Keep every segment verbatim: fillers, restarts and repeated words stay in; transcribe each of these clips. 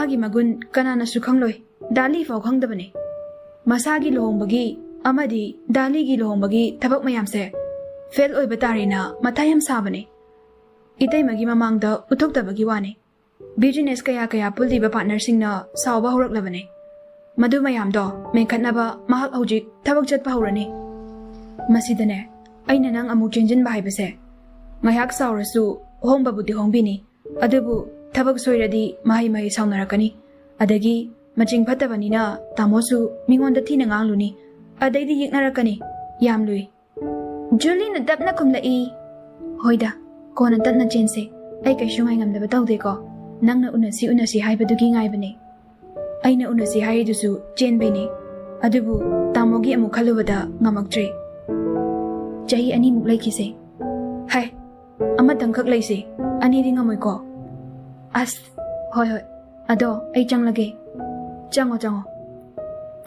ꯃꯥꯒꯤ ꯃꯒꯨꯟ ꯀꯅꯥꯅꯁꯨ ꯈꯪꯂꯣꯏ꯫ ꯗꯥꯂꯤ ꯐꯥꯎ ꯈꯪꯗꯕꯅꯤ꯫ ꯃꯁꯥꯒꯤ ꯂꯨꯍꯣꯡꯕꯒꯤ ꯑꯃꯗꯤ ꯗꯥꯂꯤꯒꯤ ꯂꯨꯍꯣꯡꯕꯒꯤ ꯊꯕꯛ ꯃꯌꯥꯝꯁꯦ ꯐꯦꯜ ꯑꯣꯏꯕ ꯇꯥꯔꯦꯅ ꯃꯊꯥ ꯌꯥꯝ ꯁꯥꯕꯅꯤ꯫ ꯏꯇꯩꯃꯒꯤ ꯃꯃꯥꯡꯗ ꯎꯠꯊꯣꯛꯇꯕꯒꯤ ꯋꯥꯅꯤ꯫ ꯕꯤꯖꯤꯅꯦꯁ ꯀꯌꯥ ꯀꯌꯥ ꯄꯨꯜꯂꯤꯕ ꯄꯥꯔꯠꯅꯔꯁꯤꯡꯅ ꯁꯥꯎꯕ ꯍꯧꯔꯛꯂꯕꯅꯤ꯫ ꯃꯗꯨ ꯃꯌꯥꯝꯗꯣ ꯃꯦꯟꯈꯠꯅꯕ ꯃꯍꯥꯛ ꯍꯧꯖꯤꯛ ꯊꯕꯛ ꯆꯠꯄ ꯍꯧꯔꯅꯤ꯫ ꯃꯁꯤꯗꯅꯦ, ꯑꯩꯅ ꯅꯪ ꯑꯃꯨꯛ ꯆꯦꯟꯁꯤꯟꯕ ꯍꯥꯏꯕꯁꯦ꯫ ꯉꯥꯏꯍꯥꯛ ꯁꯥꯎꯔꯁꯨ ꯍꯣꯡꯕꯕꯨꯗꯤ ꯍꯣꯡꯕꯤꯅꯤ, ꯑꯗꯨꯕꯨ ꯊꯕꯛ ꯁꯣꯏꯔꯗꯤ ꯃꯍꯩ ꯃꯍꯩ ꯁꯥꯎꯅꯔꯛꯀꯅꯤ꯫ ꯑꯗꯒꯤ ꯃꯆꯤꯡ ꯐꯠꯇꯕꯅꯤꯅ ꯇꯥꯃꯣꯁꯨ ꯃꯤꯉꯣꯟꯗ ꯊꯤꯅ ꯉꯥꯡꯂꯨꯅꯤ꯫ ꯑꯗꯩꯗꯤ ꯌꯦꯛꯅꯔꯛꯀꯅꯤ꯫ ꯌꯥꯝ ꯂꯨꯏ꯫ ꯖꯨꯂꯤꯅ ꯇꯞꯅ ꯈꯨꯝꯂꯛꯏ, "ꯍꯣꯏꯗ, ꯀꯣꯟꯅ ꯇꯞꯅ ꯆꯦꯟꯁꯦ꯫ ꯑꯩ ꯀꯩꯁꯨ ꯉꯥꯏꯉꯝꯗꯕ ꯇꯧꯗꯦꯀꯣ꯫ ꯅꯪꯅ ꯎꯅꯁꯤ ꯎꯅꯁꯤ ꯍꯥꯏꯕꯗꯨꯒꯤ ꯉꯥꯏꯕꯅꯦ꯫ ꯑꯩꯅ ꯎꯅꯁꯤ ꯍꯥꯏꯔꯤꯗꯨꯁꯨ ꯆꯦꯟꯕꯩꯅꯦ꯫ ꯑꯗꯨꯕꯨ ꯇꯥꯃꯣꯒꯤ ꯑꯃꯨꯛ ꯈꯜꯂꯨꯕꯗ ꯉꯝꯃꯛꯇ꯭ꯔꯦ꯫ ꯆꯍꯤ ꯑꯅꯤꯃꯨꯛ ꯂꯩꯈꯤꯁꯦ꯫ ꯍꯥꯏ, ꯑꯃꯇꯪꯈꯛ ꯂꯩꯁꯦ꯫ ꯑꯅꯤꯗꯤ ꯉꯝꯃꯣꯏꯀꯣ?" "ꯑꯁ, ꯍꯣꯏ ꯍꯣꯏ꯫ ꯑꯗꯣ ꯑꯩ ꯆꯪꯂꯒꯦ꯫ ꯆꯪꯉꯣ, ꯆꯪꯉꯣ꯫"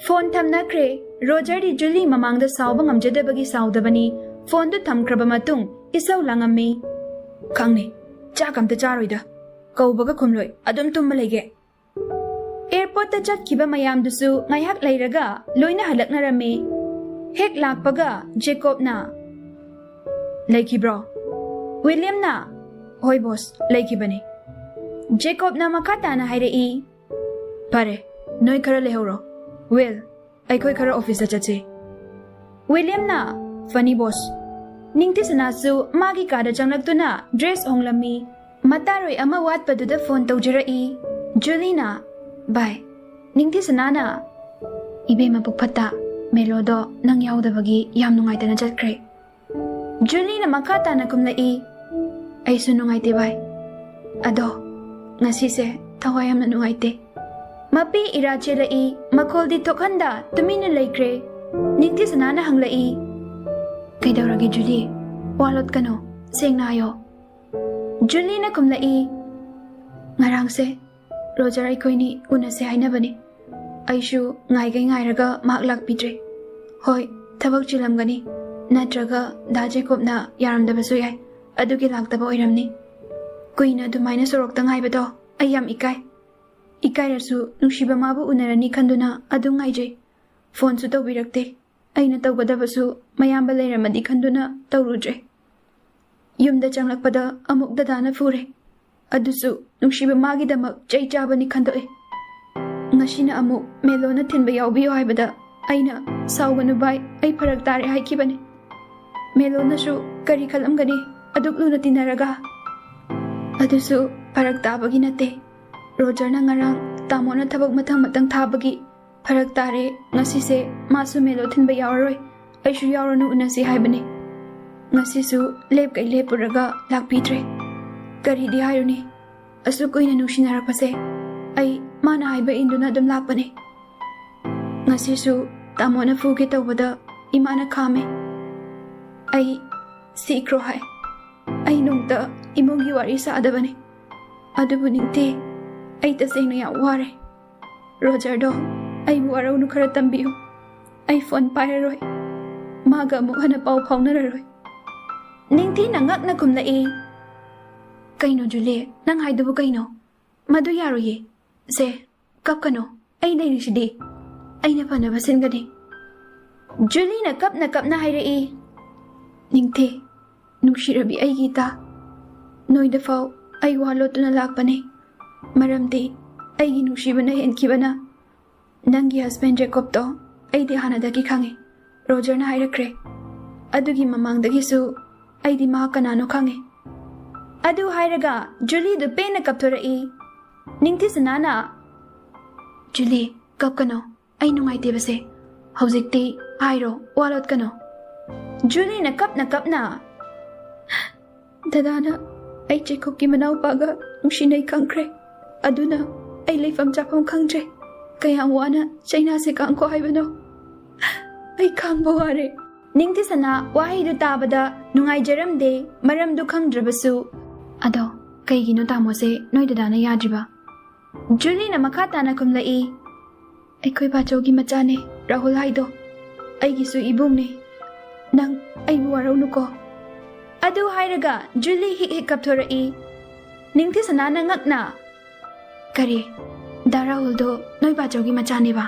ꯐꯣꯟ ꯊꯝꯅꯈ꯭ꯔꯦ꯫ ꯔꯣꯖꯔꯗꯤ ꯖꯨꯂꯤ ꯃꯃꯥꯡꯗ ꯁꯥꯎꯕ ꯉꯝꯖꯗꯕꯒꯤ ꯁꯥꯎꯗꯕꯅꯤ꯫ ꯐꯣꯟꯗꯨ ꯊꯝꯈ꯭ꯔꯕ ꯃꯇꯨꯡ ꯏꯁꯧ ꯂꯥꯡꯉꯝꯃꯤ꯫ "ꯈꯪꯅꯤ, ꯆꯥꯛ ꯑꯝꯇ ꯆꯥꯔꯣꯏꯗ꯫ ꯀꯧꯕꯒ ꯈꯨꯝꯂꯣꯏ, ꯑꯗꯨꯝ ꯇꯨꯝꯃ ꯂꯩꯒꯦ꯫" ꯑꯦꯌꯔꯄꯣꯔꯠꯇ ꯆꯠꯈꯤꯕ ꯃꯌꯥꯝꯗꯨꯁꯨ ꯉꯥꯏꯍꯥꯛ ꯂꯩꯔꯒ ꯂꯣꯏꯅ ꯍꯜꯂꯛꯅꯔꯝꯃꯤ꯫ ꯍꯦꯛ ꯂꯥꯛꯄꯒ ꯖꯦꯀꯣꯕꯅ, "ꯂꯩꯈꯤꯕ꯭ꯔꯣ?" ꯋꯤꯂꯤꯌꯝꯅ, "ꯍꯣꯏ ꯕꯣꯁ, ꯂꯩꯈꯤꯕꯅꯤ꯫" ꯖꯦꯀꯣꯕꯅ ꯃꯈꯥ ꯇꯥꯅ ꯍꯥꯏꯔꯛꯏ, "ꯐꯔꯦ, ꯅꯣꯏ ꯈꯔ ꯂꯩꯍꯧꯔꯣ꯫ ꯋꯤꯜ, ꯑꯩꯈꯣꯏ ꯈꯔ ꯑꯣꯐꯤꯁꯇ ꯆꯠꯁꯤ꯫" ꯋꯤꯂꯤꯌꯝꯅ, "ꯐꯅꯤ ꯕꯣꯁ꯫" ꯅꯤꯡꯊꯤꯁꯅꯥꯁꯨ ꯃꯥꯒꯤ ꯀꯥꯗ ꯆꯪꯂꯛꯇꯨꯅ ꯗ꯭ꯔꯦꯁ ꯍꯣꯡꯂꯝꯃꯤ꯫ ꯃꯇꯥꯔꯣꯏ ꯑꯃ ꯋꯥꯠꯄꯗꯨꯗ ꯐꯣꯟ ꯇꯧꯖꯔꯛꯏ꯫ ꯖꯨꯂꯤꯅ, "ꯚꯥꯏ꯫" ꯅꯤꯡꯊꯤꯁꯅꯥꯅ, "ꯏꯕꯦꯝꯃ ꯄꯨꯛ ꯐꯠꯇ, ꯃꯦꯂꯣꯗꯣ ꯅꯪ ꯌꯥꯎꯗꯕꯒꯤ ꯌꯥꯝ ꯅꯨꯡꯉꯥꯏꯇꯅ ꯆꯠꯈ꯭ꯔꯦ꯫" ꯖꯨꯂꯤꯅ ꯃꯈꯥ ꯇꯥꯅ ꯈꯨꯝꯂꯛꯏ, "ꯑꯩꯁꯨ ꯅꯨꯡꯉꯥꯏꯇꯦ ꯚꯥꯏ꯫ ꯑꯗꯣ ꯉꯁꯤꯁꯦ ꯊꯋꯥꯏ ꯌꯥꯝꯅ ꯅꯨꯡꯉꯥꯏꯇꯦ꯫" ꯃꯄꯤ ꯏꯔꯥ ꯆꯦꯜꯂꯛꯏ꯫ ꯃꯈꯣꯜꯗꯤ ꯊꯣꯛꯍꯟꯗ ꯇꯨꯃꯤꯟꯅ ꯂꯩꯈ꯭ꯔꯦ꯫ ꯅꯤꯡꯊꯤꯁꯅꯥꯅ ꯍꯪꯂꯛꯏ, "ꯀꯩꯗꯧꯔꯒꯦ ꯖꯨꯂꯤ? ꯋꯥ ꯂꯣꯠꯀꯅꯨ꯫ ꯁꯦꯡꯅ ꯍꯥꯏꯌꯣ꯫" ꯖꯨꯂꯤꯅ ꯈꯨꯝꯂꯛꯏ, "ꯉꯔꯥꯡꯁꯦ ꯔꯣꯖꯔ ꯑꯩꯈꯣꯏꯅꯤ ꯎꯅꯁꯦ ꯍꯥꯏꯅꯕꯅꯤ꯫ ꯑꯩꯁꯨ ꯉꯥꯏꯒꯩ ꯉꯥꯏꯔꯒ ꯃꯍꯥꯛ ꯂꯥꯛꯄꯤꯗ꯭ꯔꯦ꯫ ꯍꯣꯏ, ꯊꯕꯛ ꯆꯤꯜꯂꯝꯒꯅꯤ, ꯅꯠꯇ꯭ꯔꯒ ꯗꯥ ꯖꯦꯀꯣꯕꯅ ꯌꯥꯔꯝꯗꯕꯁꯨ ꯌꯥꯏ, ꯑꯗꯨꯒꯤ ꯂꯥꯛꯇꯕ ꯑꯣꯏꯔꯝꯅꯤ꯫ ꯀꯨꯏꯅ ꯑꯗꯨꯃꯥꯏꯅ ꯁꯣꯔꯣꯛꯇ ꯉꯥꯏꯕꯗꯣ ꯑꯩ ꯌꯥꯝ ꯏꯀꯥꯏ꯫" ꯏꯀꯥꯏꯔꯁꯨ ꯅꯨꯡꯁꯤꯕ ꯃꯥꯕꯨ ꯎꯅꯔꯅꯤ ꯈꯟꯗꯨꯅ ꯑꯗꯨꯝ ꯉꯥꯏꯖꯩ꯫ ꯐꯣꯟꯁꯨ ꯇꯧꯕꯤꯔꯛꯇꯦ꯫ ꯑꯩꯅ ꯇꯧꯒꯗꯕꯁꯨ ꯃꯌꯥꯝꯕ ꯂꯩꯔꯝꯃꯗꯤ ꯈꯟꯗꯨꯅ ꯇꯧꯔꯨꯗ꯭ꯔꯦ꯫ ꯌꯨꯝꯗ ꯆꯪꯂꯛꯄꯗ ꯑꯃꯨꯛ ꯗꯗꯥꯅ ꯐꯨꯔꯦ꯫ ꯑꯗꯨꯁꯨ ꯅꯨꯡꯁꯤꯕ ꯃꯥꯒꯤꯗꯃꯛ ꯆꯩ ꯆꯥꯕꯅꯤ ꯈꯟꯗꯣꯛꯑꯦ꯫ ꯉꯁꯤꯅ ꯑꯃꯨꯛ ꯃꯦꯂꯣꯅ ꯊꯤꯟꯕ ꯌꯥꯎꯕꯤꯌꯨ ꯍꯥꯏꯕꯗ ꯑꯩꯅ, "ꯁꯥꯎꯒꯅꯨ ꯚꯥꯏ, ꯑꯩ ꯐꯔꯛ ꯇꯥꯔꯦ" ꯍꯥꯏꯈꯤꯕꯅꯤ꯫ ꯃꯦꯂꯣꯅꯁꯨ ꯀꯔꯤ ꯈꯜꯂꯝꯒꯅꯤ ꯑꯗꯨꯛ ꯂꯨꯅ ꯇꯤꯟꯅꯔꯒ? ꯑꯗꯨꯁꯨ ꯐꯔꯛ ꯇꯥꯕꯒꯤ ꯅꯠꯇꯦ꯫ ꯔꯣꯖꯔꯅ ꯉꯔꯥꯡ ꯇꯥꯃꯣꯅ ꯊꯕꯛ ꯃꯊꯪ ꯃꯊꯪ ꯊꯥꯕꯒꯤ ꯐꯔꯛ ꯇꯥꯔꯦ, ꯉꯁꯤꯁꯦ ꯃꯥꯁꯨ ꯃꯦꯂꯣ ꯊꯤꯟꯕ ꯌꯥꯎꯔꯔꯣꯏ, ꯑꯩꯁꯨ ꯌꯥꯎꯔꯅꯨ ꯎꯅꯁꯤ ꯍꯥꯏꯕꯅꯤ꯫ ꯉꯁꯤꯁꯨ ꯂꯦꯞꯀꯩ ꯂꯦꯞꯄꯨꯔꯒ ꯂꯥꯛꯄꯤꯗ꯭ꯔꯦ꯫ ꯀꯔꯤꯗꯤ ꯍꯥꯏꯔꯨꯅꯤ, ꯑꯁꯨꯛ ꯀꯨꯏꯅ ꯅꯨꯡꯁꯤꯅꯔꯛꯄꯁꯦ ꯑꯩ ꯃꯥꯅ ꯍꯥꯏꯕ ꯏꯟꯗꯨꯅ ꯑꯗꯨꯝ ꯂꯥꯛꯄꯅꯤ꯫ ꯉꯁꯤꯁꯨ ꯇꯥꯃꯣꯅ ꯐꯨꯒꯦ ꯇꯧꯕꯗ ꯏꯃꯥꯅ ꯈꯥꯝꯃꯦ꯫ ꯑꯩ ꯁꯤꯈ꯭ꯔꯣ ꯍꯥꯏ꯫ ꯑꯩ ꯅꯣꯡꯇ ꯏꯃꯨꯡꯒꯤ ꯋꯥꯔꯤ ꯁꯥꯗꯕꯅꯤ꯫ ꯑꯗꯨꯕꯨ ꯅꯤꯡꯊꯤ, ꯑꯩ ꯇꯁꯦꯡꯅ ꯌꯥꯝ ꯋꯥꯔꯦ꯫ ꯔꯣꯖꯔꯗꯣ, ꯑꯩꯕꯨ ꯋꯥꯔꯧꯅꯨ, ꯈꯔ ꯇꯝꯕꯤꯌꯨ꯫ ꯑꯩ ꯐꯣꯟ ꯄꯥꯏꯔꯔꯣꯏ꯫ ꯃꯥꯒ ꯑꯃꯨꯛ ꯍꯟꯅ ꯄꯥꯎ ꯐꯥꯎꯅꯔꯔꯣꯏ꯫ ꯅꯤꯡꯊꯤꯅ ꯉꯛꯅ ꯈꯨꯝꯂꯛꯏ, "ꯀꯩꯅꯣ ꯖꯨꯂꯤ, ꯅꯪ ꯍꯥꯏꯗꯨꯕꯨ ꯀꯩꯅꯣ? ꯃꯗꯨ ꯌꯥꯔꯣꯏꯌꯦ꯫ ꯁꯦ, ꯀꯞꯀꯅꯣ, ꯑꯩ ꯂꯩꯔꯤꯁꯤꯗꯤ꯫ ꯑꯩꯅ ꯐꯅꯕ ꯁꯤꯟꯒꯅꯤ꯫" ꯖꯨꯂꯤꯅ ꯀꯞꯅ ꯀꯞꯅ ꯍꯥꯏꯔꯛꯏ, "ꯅꯤꯡꯊꯤ, ꯅꯨꯡꯁꯤꯔꯕꯤ ꯑꯩꯒꯤ ꯏꯇꯥ, ꯅꯣꯏꯗꯐꯥꯎ ꯑꯩ ꯋꯥ ꯂꯣꯠꯇꯨꯅ ꯂꯥꯛꯄꯅꯤ꯫ ꯃꯔꯝꯗꯤ ꯑꯩꯒꯤ ꯅꯨꯡꯁꯤꯕꯅ ꯍꯦꯟꯈꯤꯕꯅ꯫ ꯅꯪꯒꯤ ꯍꯁꯕꯦꯟ ꯖꯦꯀꯣꯕꯇꯣ ꯑꯩꯗꯤ ꯍꯥꯟꯅꯗꯒꯤ ꯈꯪꯉꯤ꯫ ꯔꯣꯖꯔꯅ ꯍꯥꯏꯔꯛꯈ꯭ꯔꯦ꯫ ꯑꯗꯨꯒꯤ ꯃꯃꯥꯡꯗꯒꯤꯁꯨ ꯑꯩꯗꯤ ꯃꯍꯥꯛ ꯀꯅꯥꯅꯣ ꯈꯪꯉꯤ꯫" ꯑꯗꯨ ꯍꯥꯏꯔꯒ ꯖꯨꯂꯤꯗꯨ ꯄꯦꯟꯅ ꯀꯞꯊꯣꯔꯛꯏ꯫ ꯅꯤꯡꯊꯤ ꯁꯅꯥꯅ, "ꯖꯨꯂꯤ, ꯀꯞꯀꯅꯣ꯫ ꯑꯩ ꯅꯨꯡꯉꯥꯏꯇꯦꯕꯁꯦ꯫ ꯍꯧꯖꯤꯛꯇꯤ ꯍꯥꯏꯔꯣ, ꯋꯥ ꯂꯣꯠꯀꯅꯣ꯫" ꯖꯨꯂꯤꯅ ꯀꯞꯅ ꯀꯞꯅ, "ꯗꯗꯥꯅ ꯑꯩ ꯆꯦꯈꯣꯛꯀꯤ ꯃꯅꯥꯎꯄꯥꯒ ꯅꯨꯡꯁꯤꯅꯩ ꯈꯪꯈ꯭ꯔꯦ꯫ ꯑꯗꯨꯅ ꯑꯩ ꯂꯩꯐꯝ ꯆꯥꯐꯝ ꯈꯪꯗ꯭ꯔꯦ꯫ ꯀꯌꯥꯝ ꯋꯥꯅ ꯆꯩꯅꯥꯁꯦ ꯀꯥꯡꯈꯣ ꯍꯥꯏꯕꯅꯣ? ꯑꯩ ꯈꯥꯡꯕ ꯋꯥꯔꯦ꯫" ꯅꯤꯡꯊꯤꯁꯅꯥ ꯋꯥꯍꯩꯗꯨ ꯇꯥꯕꯗ ꯅꯨꯡꯉꯥꯏꯖꯔꯝꯗꯦ, ꯃꯔꯝꯗꯨ ꯈꯪꯗ꯭ꯔꯕꯁꯨ꯫ "ꯑꯗꯣ ꯀꯩꯒꯤꯅꯣ ꯇꯥꯃꯣꯁꯦ ꯅꯣꯏ ꯗꯗꯥꯅ ꯌꯥꯗ꯭ꯔꯤꯕ?" ꯖꯨꯂꯤꯅ ꯃꯈꯥ ꯇꯥꯅ ꯈꯨꯝꯂꯛꯏ, "ꯑꯩꯈꯣꯏ ꯕꯥꯆꯧꯒꯤ ꯃꯆꯥꯅꯦ ꯔꯥꯍꯨꯜ ꯍꯥꯏꯗꯣ꯫ ꯑꯩꯒꯤꯁꯨ ꯏꯕꯨꯡꯅꯦ꯫ ꯅꯪ ꯑꯩꯕꯨ ꯋꯥꯔꯧꯅꯨꯀꯣ꯫" ꯑꯗꯨ ꯍꯥꯏꯔꯒ ꯖꯨꯂꯤ ꯍꯤꯛ ꯍꯤꯛ ꯀꯞꯊꯣꯔꯛꯏ꯫ ꯅꯤꯡꯊꯤꯁꯅꯥꯅ ꯉꯛꯅ, "ꯀꯔꯤ? ꯗꯥ ꯔꯥꯍꯨꯜꯗꯣ ꯅꯣꯏ ꯕꯥꯆꯧꯒꯤ ꯃꯆꯥꯅꯦꯕ?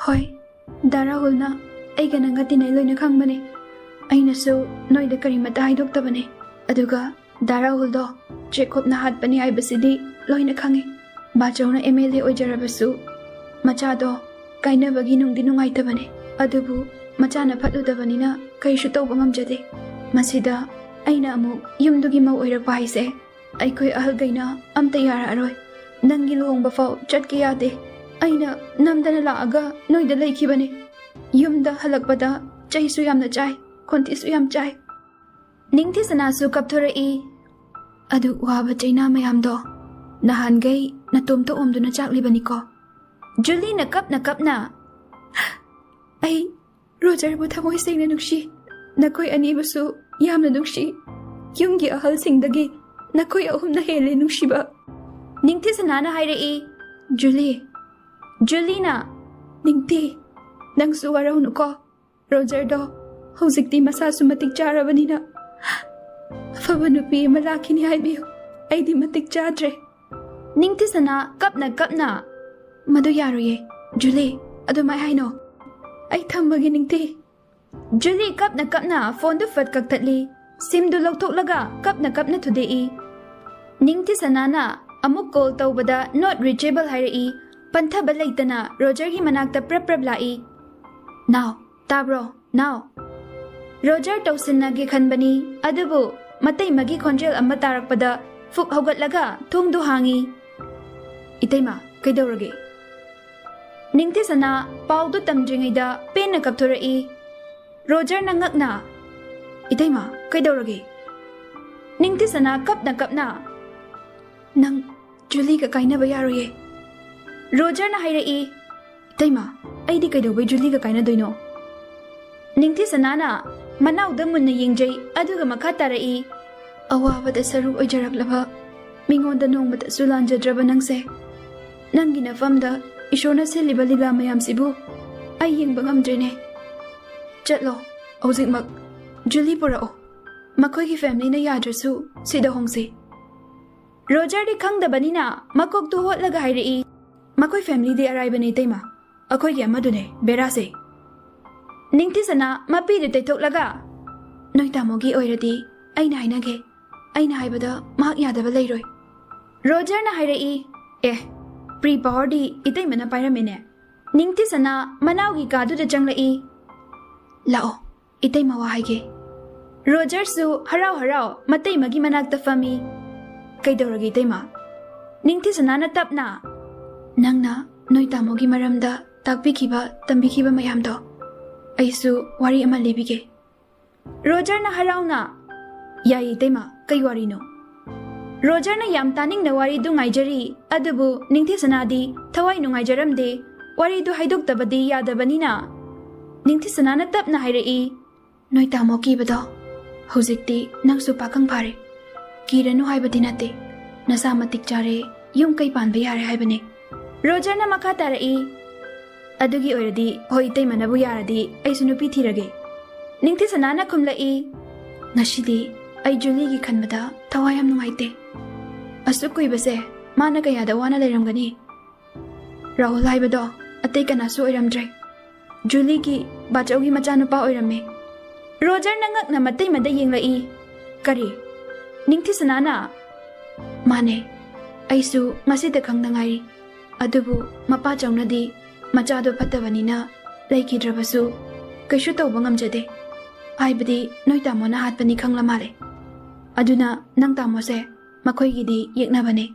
ꯍꯣꯏ, ꯗꯥ ꯔꯥꯍꯨꯜꯅ ꯑꯩꯒ ꯅꯪꯒ ꯇꯤꯟꯅꯩ ꯂꯣꯏꯅ ꯈꯪꯕꯅꯦ꯫ ꯑꯩꯅꯁꯨ ꯅꯣꯏꯗ ꯀꯔꯤꯃꯠꯇ ꯍꯥꯏꯗꯣꯛꯇꯕꯅꯦ꯫ ꯑꯗꯨꯒ ꯗꯥ ꯔꯥꯍꯨꯜꯗꯣ ꯆꯦꯛꯀꯣꯞꯅ ꯍꯥꯠꯄꯅꯤ ꯍꯥꯏꯕꯁꯤꯗꯤ ꯂꯣꯏꯅ ꯈꯪꯉꯤ꯫ ꯕꯥꯆꯧꯅ ꯑꯦꯝ ꯑꯦꯜ ꯑꯦ ꯑꯣꯏꯖꯔꯕꯁꯨ ꯃꯆꯥꯗꯣ ꯀꯥꯏꯅꯕꯒꯤ ꯅꯨꯡꯗꯤ ꯅꯨꯡꯉꯥꯏꯇꯕꯅꯦ꯫ ꯑꯗꯨꯕꯨ ꯃꯆꯥꯅ ꯐꯠꯂꯨꯗꯕꯅꯤꯅ ꯀꯩꯁꯨ ꯇꯧꯕ ꯉꯝꯖꯗꯦ꯫ ꯃꯁꯤꯗ ꯑꯩꯅ ꯑꯃꯨꯛ ꯌꯨꯝꯗꯨꯒꯤ ꯃꯧ ꯑꯣꯏꯔꯛꯄ ꯍꯥꯏꯁꯦ ꯑꯩꯈꯣꯏ ꯑꯍꯜꯈꯩꯅ ꯑꯝꯇ ꯌꯥꯔꯛꯑꯔꯣꯏ꯫ ꯅꯪꯒꯤ ꯂꯨꯍꯣꯡꯕ ꯐꯥꯎ ꯆꯠꯀꯦ ꯌꯥꯗꯦ꯫ ꯑꯩꯅ ꯅꯝꯗꯅ ꯂꯥꯛꯑꯒ ꯅꯣꯏꯗ ꯂꯩꯈꯤꯕꯅꯦ꯫ ꯌꯨꯝꯗ ꯍꯜꯂꯛꯄꯗ ꯆꯩꯁꯨ ꯌꯥꯝꯅ ꯆꯥꯏ, ꯈꯣꯟꯊꯤꯁꯨ ꯌꯥꯝ ꯆꯥꯏ꯫ ꯅꯤꯡꯊꯤꯁꯅꯥꯁꯨ ꯀꯞꯊꯣꯔꯛꯏ꯫ ꯑꯗꯨ ꯋꯥꯕ ꯆꯩꯅꯥ ꯃꯌꯥꯝꯗꯣ ꯅꯍꯥꯟꯈꯩ ꯅꯇꯣꯝꯇ ꯑꯣꯝꯗꯨꯅ ꯆꯥꯛꯂꯤꯕꯅꯤꯀꯣ꯫ ꯖꯨꯂꯤꯅ ꯀꯞꯅ ꯀꯞꯅ, "ꯑꯩ ꯔꯣꯖꯔꯕꯨ ꯊꯃꯣꯏ ꯁꯦꯡꯅ ꯅꯨꯡꯁꯤ꯫ ꯅꯈꯣꯏ ꯑꯅꯤꯕꯨꯁꯨ ꯌꯥꯝꯅ ꯅꯨꯡꯁꯤ꯫ ꯌꯨꯝꯒꯤ ꯑꯍꯜꯁꯤꯡꯗꯒꯤ ꯅꯈꯣꯏ ꯑꯍꯨꯝꯅ ꯍꯦꯜꯂꯦ ꯅꯨꯡꯁꯤꯕ꯫" ꯅꯤꯡꯊꯤꯁꯅꯥꯅ ꯍꯥꯏꯔꯛꯏ, "ꯖꯨꯂꯤ, ꯖꯨꯂꯤꯅ, ꯅꯤꯡꯊꯤ, ꯅꯪꯁꯨ ꯋꯥꯔꯧꯅꯨꯀꯣ꯫ ꯔꯣꯖꯔꯗꯣ ꯍꯧꯖꯤꯛꯇꯤ ꯃꯁꯥꯁꯨ ꯃꯇꯤꯛ ꯆꯥꯔꯕꯅꯤꯅ ꯑꯐꯕ ꯅꯨꯄꯤ ꯑꯃ ꯂꯥꯛꯈꯤꯅꯤ ꯍꯥꯏꯕꯤꯌꯨ꯫ ꯑꯩꯗꯤ ꯃꯇꯤꯛ ꯆꯥꯗ꯭ꯔꯦ꯫" ꯅꯤꯡꯊꯤꯁꯅꯥ ꯀꯞꯅ ꯀꯞꯅ, "ꯃꯗꯨ ꯌꯥꯔꯣꯏꯌꯦ, ꯖꯨꯂꯤ, ꯑꯗꯨꯃꯥꯏ ꯍꯥꯏꯅꯣ꯫ ꯑꯩ ꯊꯝꯃꯒꯦ ꯅꯤꯡꯊꯤ꯫" ꯖꯨꯂꯤ ꯀꯞꯅ ꯀꯞꯅ ꯐꯣꯟꯗꯨ ꯐꯠ ꯀꯛꯊꯠꯂꯤ꯫ ꯁꯤꯝꯗꯨ ꯂꯧꯊꯣꯛꯂꯒ ꯀꯞꯅ ꯀꯞꯅ ꯊꯨꯗꯦꯛꯏ꯫ ꯅꯤꯡꯊꯤꯁꯅꯥꯅ ꯑꯃꯨꯛ ꯀꯣꯜ ꯇꯧꯕꯗ not reachable ꯍꯥꯏꯔꯛꯏ꯫ ꯄꯟꯊꯕ ꯂꯩꯇꯅ ꯔꯣꯖꯔꯒꯤ ꯃꯅꯥꯛꯇ ꯄ꯭ꯔꯞ ꯄ꯭ꯔꯞ ꯂꯥꯛꯏ꯫ "ꯅꯥꯎ, ꯇꯥꯕ꯭ꯔꯣ, ꯅꯥꯎ?" ꯔꯣꯖꯔ ꯇꯧꯁꯤꯟꯅꯒꯦ ꯈꯟꯕꯅꯤ, ꯑꯗꯨꯕꯨ ꯃꯇꯩꯃꯒꯤ ꯈꯣꯟꯖꯦꯜ ꯑꯃ ꯇꯥꯔꯛꯄꯗ ꯐꯨꯛ ꯍꯧꯒꯠꯂꯒ ꯊꯣꯡꯗꯨ ꯍꯥꯡꯏ꯫ "ꯏꯇꯩꯃ, ꯀꯩꯗꯧꯔꯒꯦ?" ꯅꯤꯡꯊꯤꯁꯅꯥ ꯄꯥꯎꯗꯨ ꯇꯝꯗ꯭ꯔꯤꯉꯩꯗ ꯄꯦꯟꯅ ꯀꯞꯊꯣꯔꯛꯏ꯫ ꯔꯣꯖꯔꯅ ꯉꯛꯅ, "ꯏꯇꯩꯃ, ꯀꯩꯗꯧꯔꯒꯦ?" ꯅꯤꯡꯊꯤꯁꯅꯥ ꯀꯞꯅ ꯀꯞꯅ, "ꯅꯪ ꯖꯨꯂꯤꯒ ꯀꯥꯏꯅꯕ ꯌꯥꯔꯣꯏꯌꯦ꯫" ꯔꯣꯖꯔꯅ ꯍꯥꯏꯔꯛꯏ, "ꯏꯇꯩꯃ, ꯑꯩꯗꯤ ꯀꯩꯗꯧꯕꯩ ꯖꯨꯂꯤꯒ ꯀꯥꯏꯅꯗꯣꯏꯅꯣ?" ꯅꯤꯡꯊꯤꯁꯅꯥꯅ ꯃꯅꯥꯎꯗ ꯃꯨꯟꯅ ꯌꯦꯡꯖꯩ, ꯑꯗꯨꯒ ꯃꯈꯥ ꯇꯥꯔꯛꯏ, "ꯑꯋꯥꯕꯗ ꯁꯔꯨꯛ ꯑꯣꯏꯖꯔꯛꯂꯕ, ꯃꯤꯉꯣꯟꯗ ꯅꯣꯡꯃꯇꯁꯨ ꯂꯥꯟꯖꯗ꯭ꯔꯕ ꯅꯪꯁꯦ, ꯅꯪꯒꯤ ꯅꯐꯝꯗ ꯏꯁꯣꯔꯅ ꯁꯤꯜꯂꯤꯕ ꯂꯤꯂꯥ ꯃꯌꯥꯝꯁꯤꯕꯨ ꯑꯩ ꯌꯦꯡꯕ ꯉꯝꯗ꯭ꯔꯦꯅꯦ꯫ ꯆꯠꯂꯣ, ꯍꯧꯖꯤꯛꯃꯛ ꯖꯨꯂꯤ ꯄꯨꯔꯛꯑꯣ꯫ ꯃꯈꯣꯏꯒꯤ ꯐꯦꯃꯤꯂꯤꯅ ꯌꯥꯗ꯭ꯔꯁꯨ ꯁꯤꯗ ꯍꯣꯡꯁꯤ꯫" ꯔꯣꯖꯔꯗꯤ ꯈꯪꯗꯕꯅꯤꯅ ꯃꯀꯣꯛꯇꯨ ꯍꯣꯠꯂꯒ ꯍꯥꯏꯔꯛꯏ, ꯃꯈꯣꯏ ꯐꯦꯃꯤꯂꯤꯗꯤ ꯑꯔꯥꯏꯕꯅꯦ ꯏꯇꯩꯃ, ꯑꯩꯈꯣꯏꯒꯤ ꯑꯃꯗꯨꯅꯦ ꯕꯦꯔꯥꯁꯦ꯫ ꯅꯤꯡꯊꯤꯁꯅꯥ ꯃꯄꯤꯗꯨ ꯇꯩꯊꯣꯛꯂꯒ, "ꯅꯣꯏ ꯇꯥꯃꯣꯒꯤ ꯑꯣꯏꯔꯗꯤ ꯑꯩꯅ ꯍꯥꯏꯅꯒꯦ, ꯑꯩꯅ ꯍꯥꯏꯕꯗ ꯃꯍꯥꯛ ꯌꯥꯗꯕ ꯂꯩꯔꯣꯏ"꯫ ꯔꯣꯖꯔꯅ ꯍꯥꯏꯔꯛꯏ, "ꯑꯦ, ꯄ꯭ꯔꯤ ꯄꯥꯋꯔꯗꯤ ꯏꯇꯩꯃꯅ ꯄꯥꯏꯔꯝꯃꯦꯅꯦ"꯫ ꯅꯤꯡꯊꯤꯁꯅꯥ ꯃꯅꯥꯎꯒꯤ ꯀꯥꯗꯨꯗ ꯆꯪꯂꯛꯏ꯫ "ꯂꯥꯛꯑꯣ, ꯏꯇꯩꯃ ꯋꯥ ꯍꯥꯏꯒꯦ"꯫ ꯔꯣꯖꯔꯁꯨ ꯍꯔꯥꯎ ꯍꯔꯥꯎ ꯃꯇꯩꯃꯒꯤ ꯃꯅꯥꯛꯇ ꯐꯝꯃꯤ꯫ "ꯀꯩꯗꯧꯔꯒꯦ ꯏꯇꯩꯃ?" ꯅꯤꯡꯊꯤꯁꯅꯥꯅ ꯇꯞꯅ, "ꯅꯪꯅ ꯅꯣꯏ ꯇꯥꯃꯣꯒꯤ ꯃꯔꯝꯗ ꯇꯥꯛꯄꯤꯈꯤꯕ, ꯇꯝꯕꯤꯈꯤꯕ ꯃꯌꯥꯝꯗꯣ, ꯑꯩꯁꯨ ꯋꯥꯔꯤ ꯑꯃ ꯂꯤꯕꯤꯒꯦ"꯫ ꯔꯣꯖꯔꯅ ꯍꯔꯥꯎꯅ, "ꯌꯥꯏ ꯏꯇꯩꯃ, ꯀꯩ ꯋꯥꯔꯤꯅꯣ?" ꯔꯣꯖꯔꯅ ꯌꯥꯝ ꯇꯥꯅꯤꯡꯅ ꯋꯥꯔꯤꯗꯨ ꯉꯥꯏꯖꯔꯤ, ꯑꯗꯨꯕꯨ ꯅꯤꯡꯊꯤꯁꯅꯥꯗꯤ ꯊꯋꯥꯏ ꯅꯨꯡꯉꯥꯏꯖꯔꯝꯗꯦ꯫ ꯋꯥꯔꯤꯗꯨ ꯍꯥꯏꯗꯣꯛꯇꯕꯗꯤ ꯌꯥꯗꯕꯅꯤꯅ ꯅꯤꯡꯊꯤꯁꯅꯥꯅ ꯇꯞꯅ ꯍꯥꯏꯔꯛꯏ, "ꯅꯣꯏ ꯇꯥꯃꯣ ꯀꯤꯕꯗꯣ ꯍꯧꯖꯤꯛꯇꯤ ꯅꯪꯁꯨ ꯄꯥꯈꯪ ꯐꯥꯔꯦ꯫ ꯀꯤꯔꯅꯨ ꯍꯥꯏꯕꯗꯤ ꯅꯠꯇꯦ, ꯅꯁꯥ ꯃꯇꯤꯛ ꯆꯥꯔꯦ, ꯌꯨꯝ ꯀꯩ ꯄꯥꯟꯕ ꯌꯥꯔꯦ ꯍꯥꯏꯕꯅꯦ"꯫ ꯔꯣꯖꯔꯅ ꯃꯈꯥ ꯇꯥꯔꯛꯏ, "ꯑꯗꯨꯒꯤ ꯑꯣꯏꯔꯗꯤ ꯍꯣꯏ, ꯏꯇꯩꯃꯅꯕꯨ ꯌꯥꯔꯗꯤ ꯑꯩꯁꯨ ꯅꯨꯄꯤ ꯊꯤꯔꯒꯦ"꯫ ꯅꯤꯡꯊꯤꯁꯅꯥꯅ ꯈꯨꯝꯂꯛꯏ, "ꯉꯁꯤꯗꯤ ꯑꯩ ꯖꯨꯂꯤꯒꯤ ꯈꯟꯕꯗ ꯊꯋꯥꯏ ꯌꯥꯝ ꯅꯨꯡꯉꯥꯏꯇꯦ꯫ ꯑꯁꯨꯛ ꯀꯨꯏꯕꯁꯦ ꯃꯥꯅ ꯀꯌꯥꯗ ꯋꯥꯅ ꯂꯩꯔꯝꯒꯅꯤ꯫ ꯔꯥꯍꯨꯜ ꯍꯥꯏꯕꯗꯣ ꯑꯇꯩ ꯀꯅꯥꯁꯨ ꯑꯣꯏꯔꯝꯗ꯭ꯔꯦ꯫ ꯖꯨꯂꯤꯒꯤ ꯕꯥꯆꯧꯒꯤ ꯃꯆꯥꯅꯨꯄꯥ ꯑꯣꯏꯔꯝꯃꯦ"꯫ ꯔꯣꯖꯔꯅ ꯉꯛꯅ ꯃꯇꯩꯃꯗ ꯌꯦꯡꯂꯛꯏ꯫ "ꯀꯔꯤ? ꯅꯤꯡꯊꯤꯁꯅꯥꯅ?" "ꯃꯥꯅꯦ꯫ ꯑꯩꯁꯨ ꯉꯁꯤꯗ ꯈꯪꯗ ꯉꯥꯏꯔꯤ꯫ ꯑꯗꯨꯕꯨ ꯃꯄꯥ ꯆꯧꯅꯗꯤ ꯃꯆꯥꯗꯣ ꯐꯠꯇꯕꯅꯤꯅ ꯂꯩꯈꯤꯗ꯭ꯔꯕꯁꯨ ꯀꯩꯁꯨ ꯇꯧꯕ ꯉꯝꯖꯗꯦ꯫ ꯍꯥꯏꯕꯗꯤ ꯅꯣꯏ ꯇꯥꯃꯣꯅ ꯍꯥꯠꯄꯅꯤ ꯈꯪꯂ ꯃꯥꯜꯂꯦ꯫ ꯑꯗꯨꯅ ꯅꯪ ꯇꯥꯃꯣꯁꯦ ꯃꯈꯣꯏꯒꯤꯗꯤ ꯌꯦꯛꯅꯕꯅꯦ꯫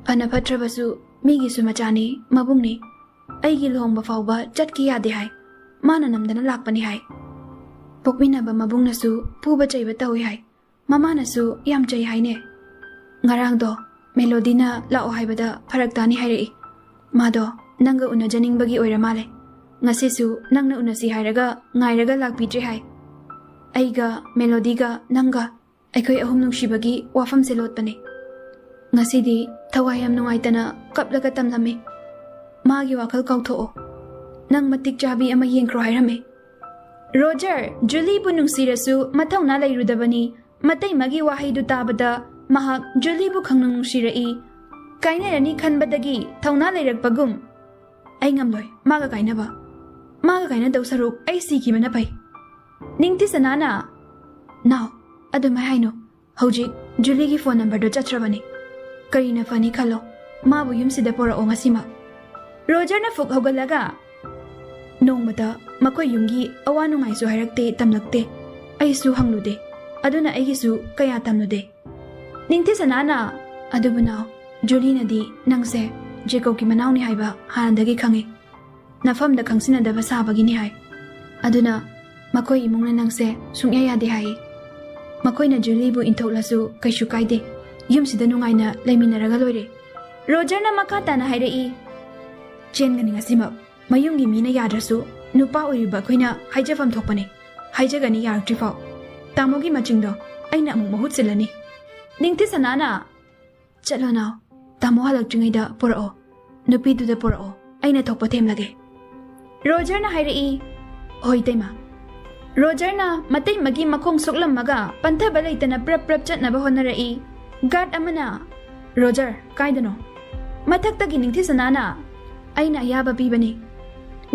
ꯐꯅ ꯐꯠꯇ꯭ꯔꯕꯁꯨ ꯃꯤꯒꯤꯁꯨ ꯃꯆꯥꯅꯤ, ꯃꯕꯨꯡꯅꯤ꯫ ꯑꯩꯒꯤ ꯂꯨꯍꯣꯡꯕ ꯐꯥꯎꯕ ꯆꯠꯀꯦ ꯌꯥꯗꯦ ꯍꯥꯏ꯫ ꯃꯥꯅ ꯅꯝꯗꯅ ꯂꯥꯛꯄꯅꯤ ꯍꯥꯏ꯫ ꯄꯣꯛꯃꯤꯟꯅꯕ ꯃꯕꯨꯡꯅꯁꯨ ꯐꯨꯕ ꯆꯩꯕ ꯇꯧꯏ ꯍꯥꯏ꯫ ꯃꯃꯥꯅꯁꯨ ꯌꯥꯝ ꯆꯩ ꯍꯥꯏꯅꯦ꯫ ꯉꯔꯥꯡꯗꯣ ꯃꯦꯂꯣꯗꯤꯅ ꯂꯥꯛꯑꯣ ꯍꯥꯏꯕꯗ ꯐꯔꯛ ꯇꯥꯅꯤ ꯍꯥꯏꯔꯛꯏ꯫ ꯃꯥꯗꯣ ꯅꯪꯒ ꯎꯅꯖꯅꯤꯡꯕꯒꯤ ꯑꯣꯏꯔ ꯃꯥꯜꯂꯦ꯫ ꯉꯁꯤꯁꯨ ꯅꯪꯅ ꯎꯅꯁꯤ ꯍꯥꯏꯔꯒ ꯉꯥꯏꯔꯒ ꯂꯥꯛꯄꯤꯗ꯭ꯔꯦ ꯍꯥꯏ꯫ ꯑꯩꯒ ꯃꯦꯂꯣꯗꯤꯒ ꯅꯪꯒ ꯑꯩꯈꯣꯏ ꯑꯍꯨꯝ ꯅꯨꯡꯁꯤꯕꯒꯤ ꯋꯥꯐꯝꯁꯦ ꯂꯣꯠꯄꯅꯦ꯫ ꯉꯁꯤꯗꯤ ꯊꯋꯥꯏ ꯌꯥꯝ ꯅꯨꯡꯉꯥꯏꯇꯅ ꯀꯞꯂꯒ ꯇꯝꯂꯝꯃꯤ꯫ ꯃꯥꯒꯤ ꯋꯥꯈꯜ ꯀꯥꯎꯊꯣꯛꯑꯣ꯫ ꯅꯪ ꯃꯇꯤꯛ ꯆꯥꯕꯤ ꯑꯃ ꯌꯦꯡꯈ꯭ꯔꯣ ꯍꯥꯏꯔꯝꯃꯤ"꯫ ꯔꯣꯖꯔ, ꯖꯨꯂꯤꯕꯨ ꯅꯨꯡꯁꯤꯔꯁꯨ ꯃꯊꯧꯅꯥ ꯂꯩꯔꯨꯗꯕꯅꯤ꯫ ꯃꯇꯩꯃꯒꯤ ꯋꯥꯍꯩꯗꯨ ꯇꯥꯕꯗ ꯃꯍꯥꯛ ꯖꯨꯂꯤꯕꯨ ꯈꯪꯅꯨꯡ ꯅꯨꯡꯁꯤꯔꯛꯏ꯫ ꯀꯥꯏꯅꯔꯅꯤ ꯈꯟꯕꯗꯒꯤ ꯊꯧꯅꯥ ꯂꯩꯔꯛꯄꯒꯨꯝ꯫ ꯑꯩ ꯉꯝꯂꯣꯏ ꯃꯥꯒ ꯀꯥꯏꯅꯕ꯫ ꯃꯥꯒ ꯀꯥꯏꯅꯗꯧ ꯁꯔꯨꯛ ꯑꯩ ꯁꯤꯈꯤꯕꯅ ꯐꯩ꯫ ꯅꯤꯡꯊꯤ ꯁꯅꯥꯅ, "ꯅꯥꯎ, ꯑꯗꯨꯃꯥꯏ ꯍꯥꯏꯅꯨ꯫ ꯍꯧꯖꯤꯛ ꯖꯨꯂꯤꯒꯤ ꯐꯣꯟ ꯅꯝꯕꯔꯗꯣ ꯆꯠꯇ꯭ꯔꯕꯅꯤ꯫ ꯀꯔꯤꯅ ꯐꯅꯤ ꯈꯜꯂꯣ꯫ ꯃꯥꯕꯨ ꯌꯨꯝꯁꯤꯗ ꯄꯨꯔꯛꯑꯣ ꯉꯁꯤꯃꯛ꯫" ꯔꯣꯖꯔꯅ ꯐꯨꯛ ꯍꯧꯒꯠꯂꯒ, "ꯅꯣꯡꯃꯇ ꯃꯈꯣꯏ ꯌꯨꯝꯒꯤ ꯑꯋꯥ ꯅꯨꯡꯉꯥꯏꯁꯨ ꯍꯥꯏꯔꯛꯇꯦ, ꯇꯝꯂꯛꯇꯦ꯫ ꯑꯩꯁꯨ ꯍꯪꯂꯨꯗꯦ꯫ ꯑꯗꯨꯅ ꯑꯩꯒꯤꯁꯨ ꯀꯌꯥ ꯇꯝꯂꯨꯗꯦ꯫" ꯅꯤꯡꯊꯤ ꯁꯅꯥꯅ, "ꯑꯗꯨꯕꯨ ꯅꯥꯎ, ꯖꯨꯂꯤꯅꯗꯤ ꯅꯪꯁꯦ ꯖꯦꯀꯣꯕꯀꯤ ꯃꯅꯥꯎꯅꯤ ꯍꯥꯏꯕ ꯍꯥꯟꯅꯗꯒꯤ ꯈꯪꯉꯤ꯫ ꯅꯐꯝꯗ ꯈꯪꯁꯤꯟꯅꯗꯕ ꯁꯥꯕꯒꯤꯅꯤ ꯍꯥꯏ꯫ ꯑꯗꯨꯅ ꯃꯈꯣꯏ ꯏꯃꯨꯡꯅ ꯅꯪꯁꯦ ꯁꯨꯡꯌꯥ ꯌꯥꯗꯦ ꯍꯥꯏꯌꯦ꯫ ꯃꯈꯣꯏꯅ ꯖꯨꯂꯤꯕꯨ ꯏꯟꯊꯣꯛꯂꯁꯨ ꯀꯩꯁꯨ ꯀꯥꯏꯗꯦ꯫ ꯌꯨꯝꯁꯤꯗ ꯅꯨꯡꯉꯥꯏꯅ ꯂꯩꯃꯤꯟꯅꯔꯒ ꯂꯣꯏꯔꯦ꯫" ꯔꯣꯖꯔꯅ ꯃꯈꯥ ꯇꯥꯅ ꯍꯥꯏꯔꯛꯏ, "ꯆꯦꯟꯒꯅꯤ ꯉꯁꯤꯃꯛ꯫ ꯃꯌꯨꯝꯒꯤ ꯃꯤꯅ ꯌꯥꯗ꯭ꯔꯁꯨ ꯅꯨꯄꯥ ꯑꯣꯏꯔꯤꯕ ꯑꯩꯈꯣꯏꯅ ꯍꯥꯏꯖꯐꯝ ꯊꯣꯛꯄꯅꯤ꯫ ꯍꯥꯏꯖꯒꯅꯤ ꯌꯥꯔꯛꯇ꯭ꯔꯤꯐꯥꯎ꯫ ꯇꯥꯃꯣꯒꯤ ꯃꯆꯤꯡꯗꯣ ꯑꯩꯅ ꯑꯃꯨꯛ ꯃꯍꯨꯠ ꯁꯤꯜꯂꯅꯤ꯫" ꯅꯤꯡꯊꯤ ꯁꯅꯥꯅ, "ꯆꯠꯂꯣ ꯅꯥꯎ, ꯇꯥꯃꯣ ꯍꯜꯂꯛꯇ꯭ꯔꯤꯉꯩꯗ ꯄꯨꯔꯛꯑꯣ꯫ ꯅꯨꯄꯤꯗꯨꯗ ꯄꯨꯔꯛꯑꯣ, ꯑꯩꯅ ꯊꯣꯛꯄ ꯊꯦꯝꯂꯒꯦ꯫" ꯔꯣꯖꯔꯅ ꯍꯥꯏꯔꯛꯏ, "ꯍꯣꯏ ꯏꯇꯩꯃ꯫" ꯔꯣꯖꯔꯅ ꯃꯇꯩꯃꯒꯤ ꯃꯈꯣꯡ ꯁꯣꯛꯂꯝꯃꯒ ꯄꯟꯊꯕ ꯂꯩꯇꯅ ꯄ꯭ꯔꯞ ꯄ꯭ꯔꯞ ꯆꯠꯅꯕ ꯍꯣꯠꯅꯔꯛꯏ꯫ ꯒꯥꯔꯗ ꯑꯃꯅ, "ꯔꯣꯖꯔ, ꯀꯥꯏꯗꯅꯣ?" ꯃꯊꯛꯇꯒꯤ ꯅꯤꯡꯊꯤ ꯁꯅꯥꯅ, "ꯑꯩꯅ ꯑꯌꯥꯕ ꯄꯤꯕꯅꯤ꯫"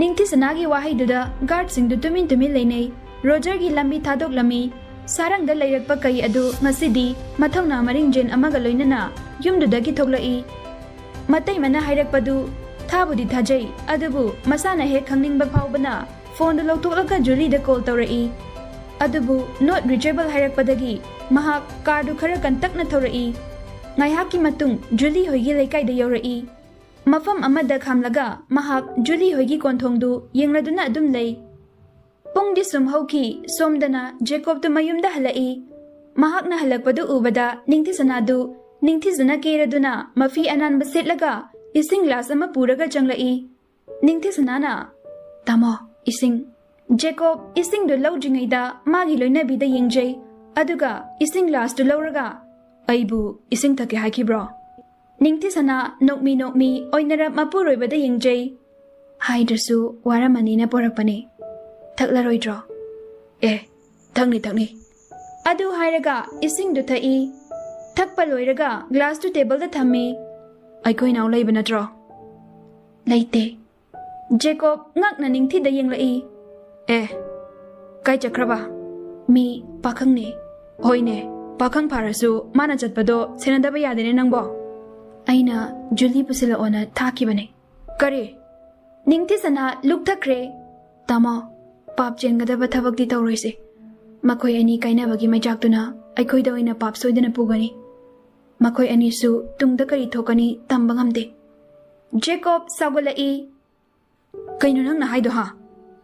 ꯅꯤꯡꯊꯤ ꯁꯅꯥꯒꯤ ꯋꯥꯍꯩꯗꯨꯗ ꯒꯥꯔꯗꯁꯤꯡꯗꯨ ꯇꯨꯃꯤꯟ ꯇꯨꯃꯤꯟ ꯂꯩꯅꯩ꯫ ꯔꯣꯖꯔꯒꯤ ꯂꯝꯕꯤ ꯊꯥꯗꯣꯛꯂꯝꯃꯤ꯫ ꯁꯥꯔꯪꯗ ꯂꯩꯔꯛꯄ ꯀꯩ ꯑꯗꯨ ꯉꯁꯤꯗꯤ ꯃꯊꯧꯅꯥ ꯃꯔꯤꯡꯖꯦꯟ ꯑꯃꯒ ꯂꯣꯏꯅꯅ ꯌꯨꯝꯗꯨꯗꯒꯤ ꯊꯣꯛꯂꯛꯏ꯫ ꯃꯇꯩꯃꯅ ꯍꯥꯏꯔꯛꯄꯗꯨ ꯊꯥꯕꯨꯗꯤ ꯊꯥꯖꯩ, ꯑꯗꯨꯕꯨ ꯃꯁꯥꯅ ꯍꯦꯛ ꯈꯪꯅꯤꯡꯕ ꯐꯥꯎꯕꯅ ꯐꯣꯟꯗꯨ ꯂꯧꯊꯣꯛꯂꯒ ꯖꯨꯂꯤꯗ ꯀꯣꯜ ꯇꯧꯔꯛꯏ꯫ ꯑꯗꯨꯕꯨ not reachable ꯍꯥꯏꯔꯛꯄꯗꯒꯤ ꯃꯍꯥꯛ ꯀꯥꯔꯗꯨ ꯈꯔ ꯀꯟꯇꯛꯅ ꯊꯧꯔꯛꯏ꯫ ꯉꯥꯏꯍꯥꯛꯀꯤ ꯃꯇꯨꯡ ꯖꯨꯂꯤ ꯍꯣꯏꯒꯤ ꯂꯩꯀꯥꯏꯗ ꯌꯧꯔꯛꯏ꯫ ꯃꯐꯝ ꯑꯃꯗ ꯈꯥꯝꯂꯒ ꯃꯍꯥꯛ ꯖꯨꯂꯤ ꯍꯣꯏꯒꯤ ꯀꯣꯟꯊꯣꯡꯗꯨ ꯌꯦꯡꯂꯗꯨꯅ ꯑꯗꯨꯝ ꯂꯩ꯫ ꯄꯨꯡꯗꯤ ꯁꯨꯝ ꯍꯧꯈꯤ, ꯁꯣꯝꯗꯅ ꯖꯦꯀꯣꯕꯇꯨ ꯃꯌꯨꯝꯗ ꯍꯜꯂꯛꯏ꯫ ꯃꯍꯥꯛꯅ ꯍꯜꯂꯛꯄꯗꯨ ꯎꯕꯗ ꯅꯤꯡꯊꯤꯁꯅꯥꯗꯨ ꯅꯤꯡꯊꯤꯖꯅ ꯀꯦꯔꯗꯨꯅ ꯃꯐꯤ ꯑꯅꯥꯟꯕ ꯁꯦꯠꯂꯒ ꯏꯁꯤꯡ ꯒ꯭ꯂꯥꯁ ꯑꯃ ꯄꯨꯔꯒ ꯆꯪꯂꯛꯏ꯫ ꯅꯤꯡꯊꯤꯁꯅꯥꯅ, "ꯇꯥꯃꯣ, ꯏꯁꯤꯡ꯫" ꯖꯦꯀꯣꯕ ꯏꯁꯤꯡꯗꯨ ꯂꯧꯗ꯭ꯔꯤꯉꯩꯗ ꯃꯥꯒꯤ ꯂꯣꯏꯅꯕꯤꯗ ꯌꯦꯡꯖꯩ, ꯑꯗꯨꯒ ꯏꯁꯤꯡ ꯒ꯭ꯂꯥꯁꯇꯨ ꯂꯧꯔꯒ, "ꯑꯩꯕꯨ ꯏꯁꯤꯡ ꯊꯛꯀꯦ ꯍꯥꯏꯈꯤꯕ꯭ꯔꯣ?" ꯅꯤꯡꯊꯤꯁꯅꯥ ꯅꯣꯛꯃꯤ ꯅꯣꯛꯃꯤ ꯑꯣꯏꯅꯔꯞ ꯃꯄꯨꯔꯣꯏꯕꯗ ꯌꯦꯡꯖꯩ꯫ "ꯍꯥꯏꯗ꯭ꯔꯁꯨ ꯋꯥꯔꯝꯃꯅꯤꯅ ꯄꯣꯔꯛꯄꯅꯤ꯫ ꯊꯛꯂꯔꯣꯏꯗ꯭ꯔꯣ?" "ꯑꯦ, ꯊꯛꯅꯤ, ꯊꯛꯅꯤ꯫" ꯑꯗꯨ ꯍꯥꯏꯔꯒ ꯏꯁꯤꯡꯗꯨ ꯊꯛꯏ꯫ ꯊꯛꯄ ꯂꯣꯏꯔꯒ ꯒ꯭ꯂꯥꯁꯇꯨ ꯇꯦꯕꯜꯗ ꯊꯝꯃꯤ꯫ ꯑꯩꯈꯣꯏ ꯏꯅꯥꯎ ꯂꯩꯕ ꯅꯠꯇ꯭ꯔꯣ? ꯂꯩꯇꯦ꯫ ꯖꯦꯀꯣꯕ ꯉꯛꯅ ꯅꯤꯡꯊꯤꯗ ꯌꯦꯡꯂꯛꯏ꯫ ꯑꯦ, ꯀꯥꯏ ꯆꯠꯈ꯭ꯔꯕ? ꯃꯤ ꯄꯥꯈꯪꯅꯦ꯫ ꯍꯣꯏꯅꯦ, ꯄꯥꯈꯪ ꯐꯥꯔꯁꯨ ꯃꯥꯅ ꯆꯠꯄꯗꯣ ꯁꯦꯟꯅꯗꯕ ꯌꯥꯗꯦꯅꯦ ꯅꯪꯕꯣ꯫ ꯑꯩꯅ ꯖꯨꯂꯤ ꯄꯨꯁꯤꯜꯂꯛꯑꯣꯅ ꯊꯥꯈꯤꯕꯅꯦ꯫ ꯀꯔꯤ? ꯅꯤꯡꯊꯤꯁꯅꯥ ꯂꯨꯛꯊꯈ꯭ꯔꯦ꯫ ꯇꯥꯃꯣ, ꯄꯥꯞ ꯆꯦꯟꯒꯗꯕ ꯊꯕꯛꯇꯤ ꯇꯧꯔꯣꯏꯁꯦ꯫ ꯃꯈꯣꯏ ꯑꯅꯤ ꯀꯥꯏꯅꯕꯒꯤ ꯃꯩꯆꯥꯛꯇꯨꯅ ꯑꯩꯈꯣꯏꯗ ꯑꯣꯏꯅ ꯄꯥꯞ ꯁꯣꯏꯗꯅ ꯄꯨꯒꯅꯤ꯫ ꯃꯈꯣꯏ ꯑꯅꯤꯁꯨ ꯇꯨꯡꯗ ꯀꯔꯤ ꯊꯣꯛꯀꯅꯤ ꯇꯝꯕ ꯉꯝꯗꯦ꯫ ꯖꯦꯀꯣꯕ ꯁꯥꯎꯒꯠꯂꯛꯏ꯫ ꯀꯩꯅꯣ ꯅꯪꯅ ꯍꯥꯏꯗꯣ ꯍꯥ?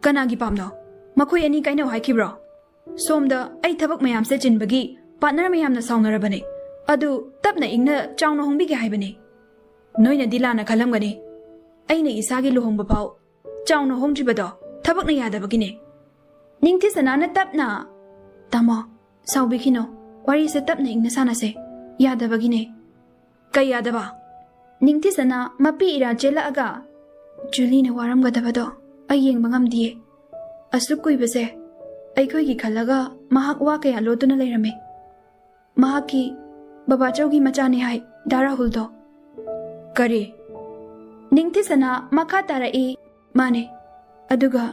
ꯀꯅꯥꯒꯤ ꯄꯥꯞꯅꯣ? ꯃꯈꯣꯏ ꯑꯅꯤ ꯀꯥꯏꯅꯧ ꯍꯥꯏꯈꯤꯕ꯭ꯔꯣ? ꯁꯣꯝꯗ ꯑꯩ ꯊꯕꯛ ꯃꯌꯥꯝꯁꯦ ꯆꯤꯟꯕꯒꯤ ꯄꯥꯔꯠꯅꯔ ꯃꯌꯥꯝꯅ ꯁꯥꯎꯅꯔꯕꯅꯦ꯫ ꯑꯗꯨ ꯇꯞꯅ ꯏꯪꯅ ꯆꯥꯎꯅ ꯍꯣꯡꯕꯤꯒꯦ ꯍꯥꯏꯕꯅꯦ꯫ ꯅꯣꯏꯅꯗꯤ ꯂꯥꯟꯅ ꯈꯜꯂꯝꯒꯅꯤ꯫ ꯑꯩꯅ ꯏꯁꯥꯒꯤ ꯂꯨꯍꯣꯡꯕ ꯐꯥꯎ ꯆꯥꯎꯅ ꯍꯣꯡꯗ꯭ꯔꯤꯕꯗꯣ ꯊꯕꯛꯅ ꯌꯥꯗꯕꯒꯤꯅꯦ꯫ ꯅꯤꯡꯊꯤꯁꯅꯥꯅ ꯇꯞꯅ, ꯇꯥꯃꯣ, ꯁꯥꯎꯕꯤꯈꯤꯅꯣ꯫ ꯋꯥꯔꯤꯁꯦ ꯇꯞꯅ ꯏꯪꯅ ꯁꯥꯟꯅꯁꯦ꯫ ꯌꯥꯗꯕꯒꯤꯅꯦ꯫ ꯀꯩ ꯌꯥꯗꯕ? ꯅꯤꯡꯊꯤꯁꯅꯥ ꯃꯄꯤ ꯏꯔꯥ ꯆꯦꯜꯂꯛꯑꯒ, ꯖꯨꯂꯤꯅ ꯋꯥꯔꯝꯒꯗꯕꯗꯣ ꯑꯩ ꯌꯦꯡꯕ ꯉꯝꯗꯤꯌꯦ꯫ ꯑꯁꯨꯛ ꯀꯨꯏꯕꯁꯦ ꯑꯩꯈꯣꯏꯒꯤ ꯈꯜꯂꯒ ꯃꯍꯥꯛ ꯋꯥ ꯀꯌꯥ ꯂꯣꯠꯇꯨꯅ ꯂꯩꯔꯝꯃꯤ꯫ ꯃꯍꯥꯛꯀꯤ ꯕꯕꯥꯆꯧꯒꯤ ꯃꯆꯥꯅꯤ ꯍꯥꯏ ꯗꯥ ꯔꯥꯍꯨꯜꯗꯣ꯫ ꯀꯔꯤ? ꯅꯤꯡꯊꯤꯁꯅꯥ ꯃꯈꯥ ꯇꯥꯔꯛꯏ꯫ ꯃꯥꯅꯦ꯫ ꯑꯗꯨꯒ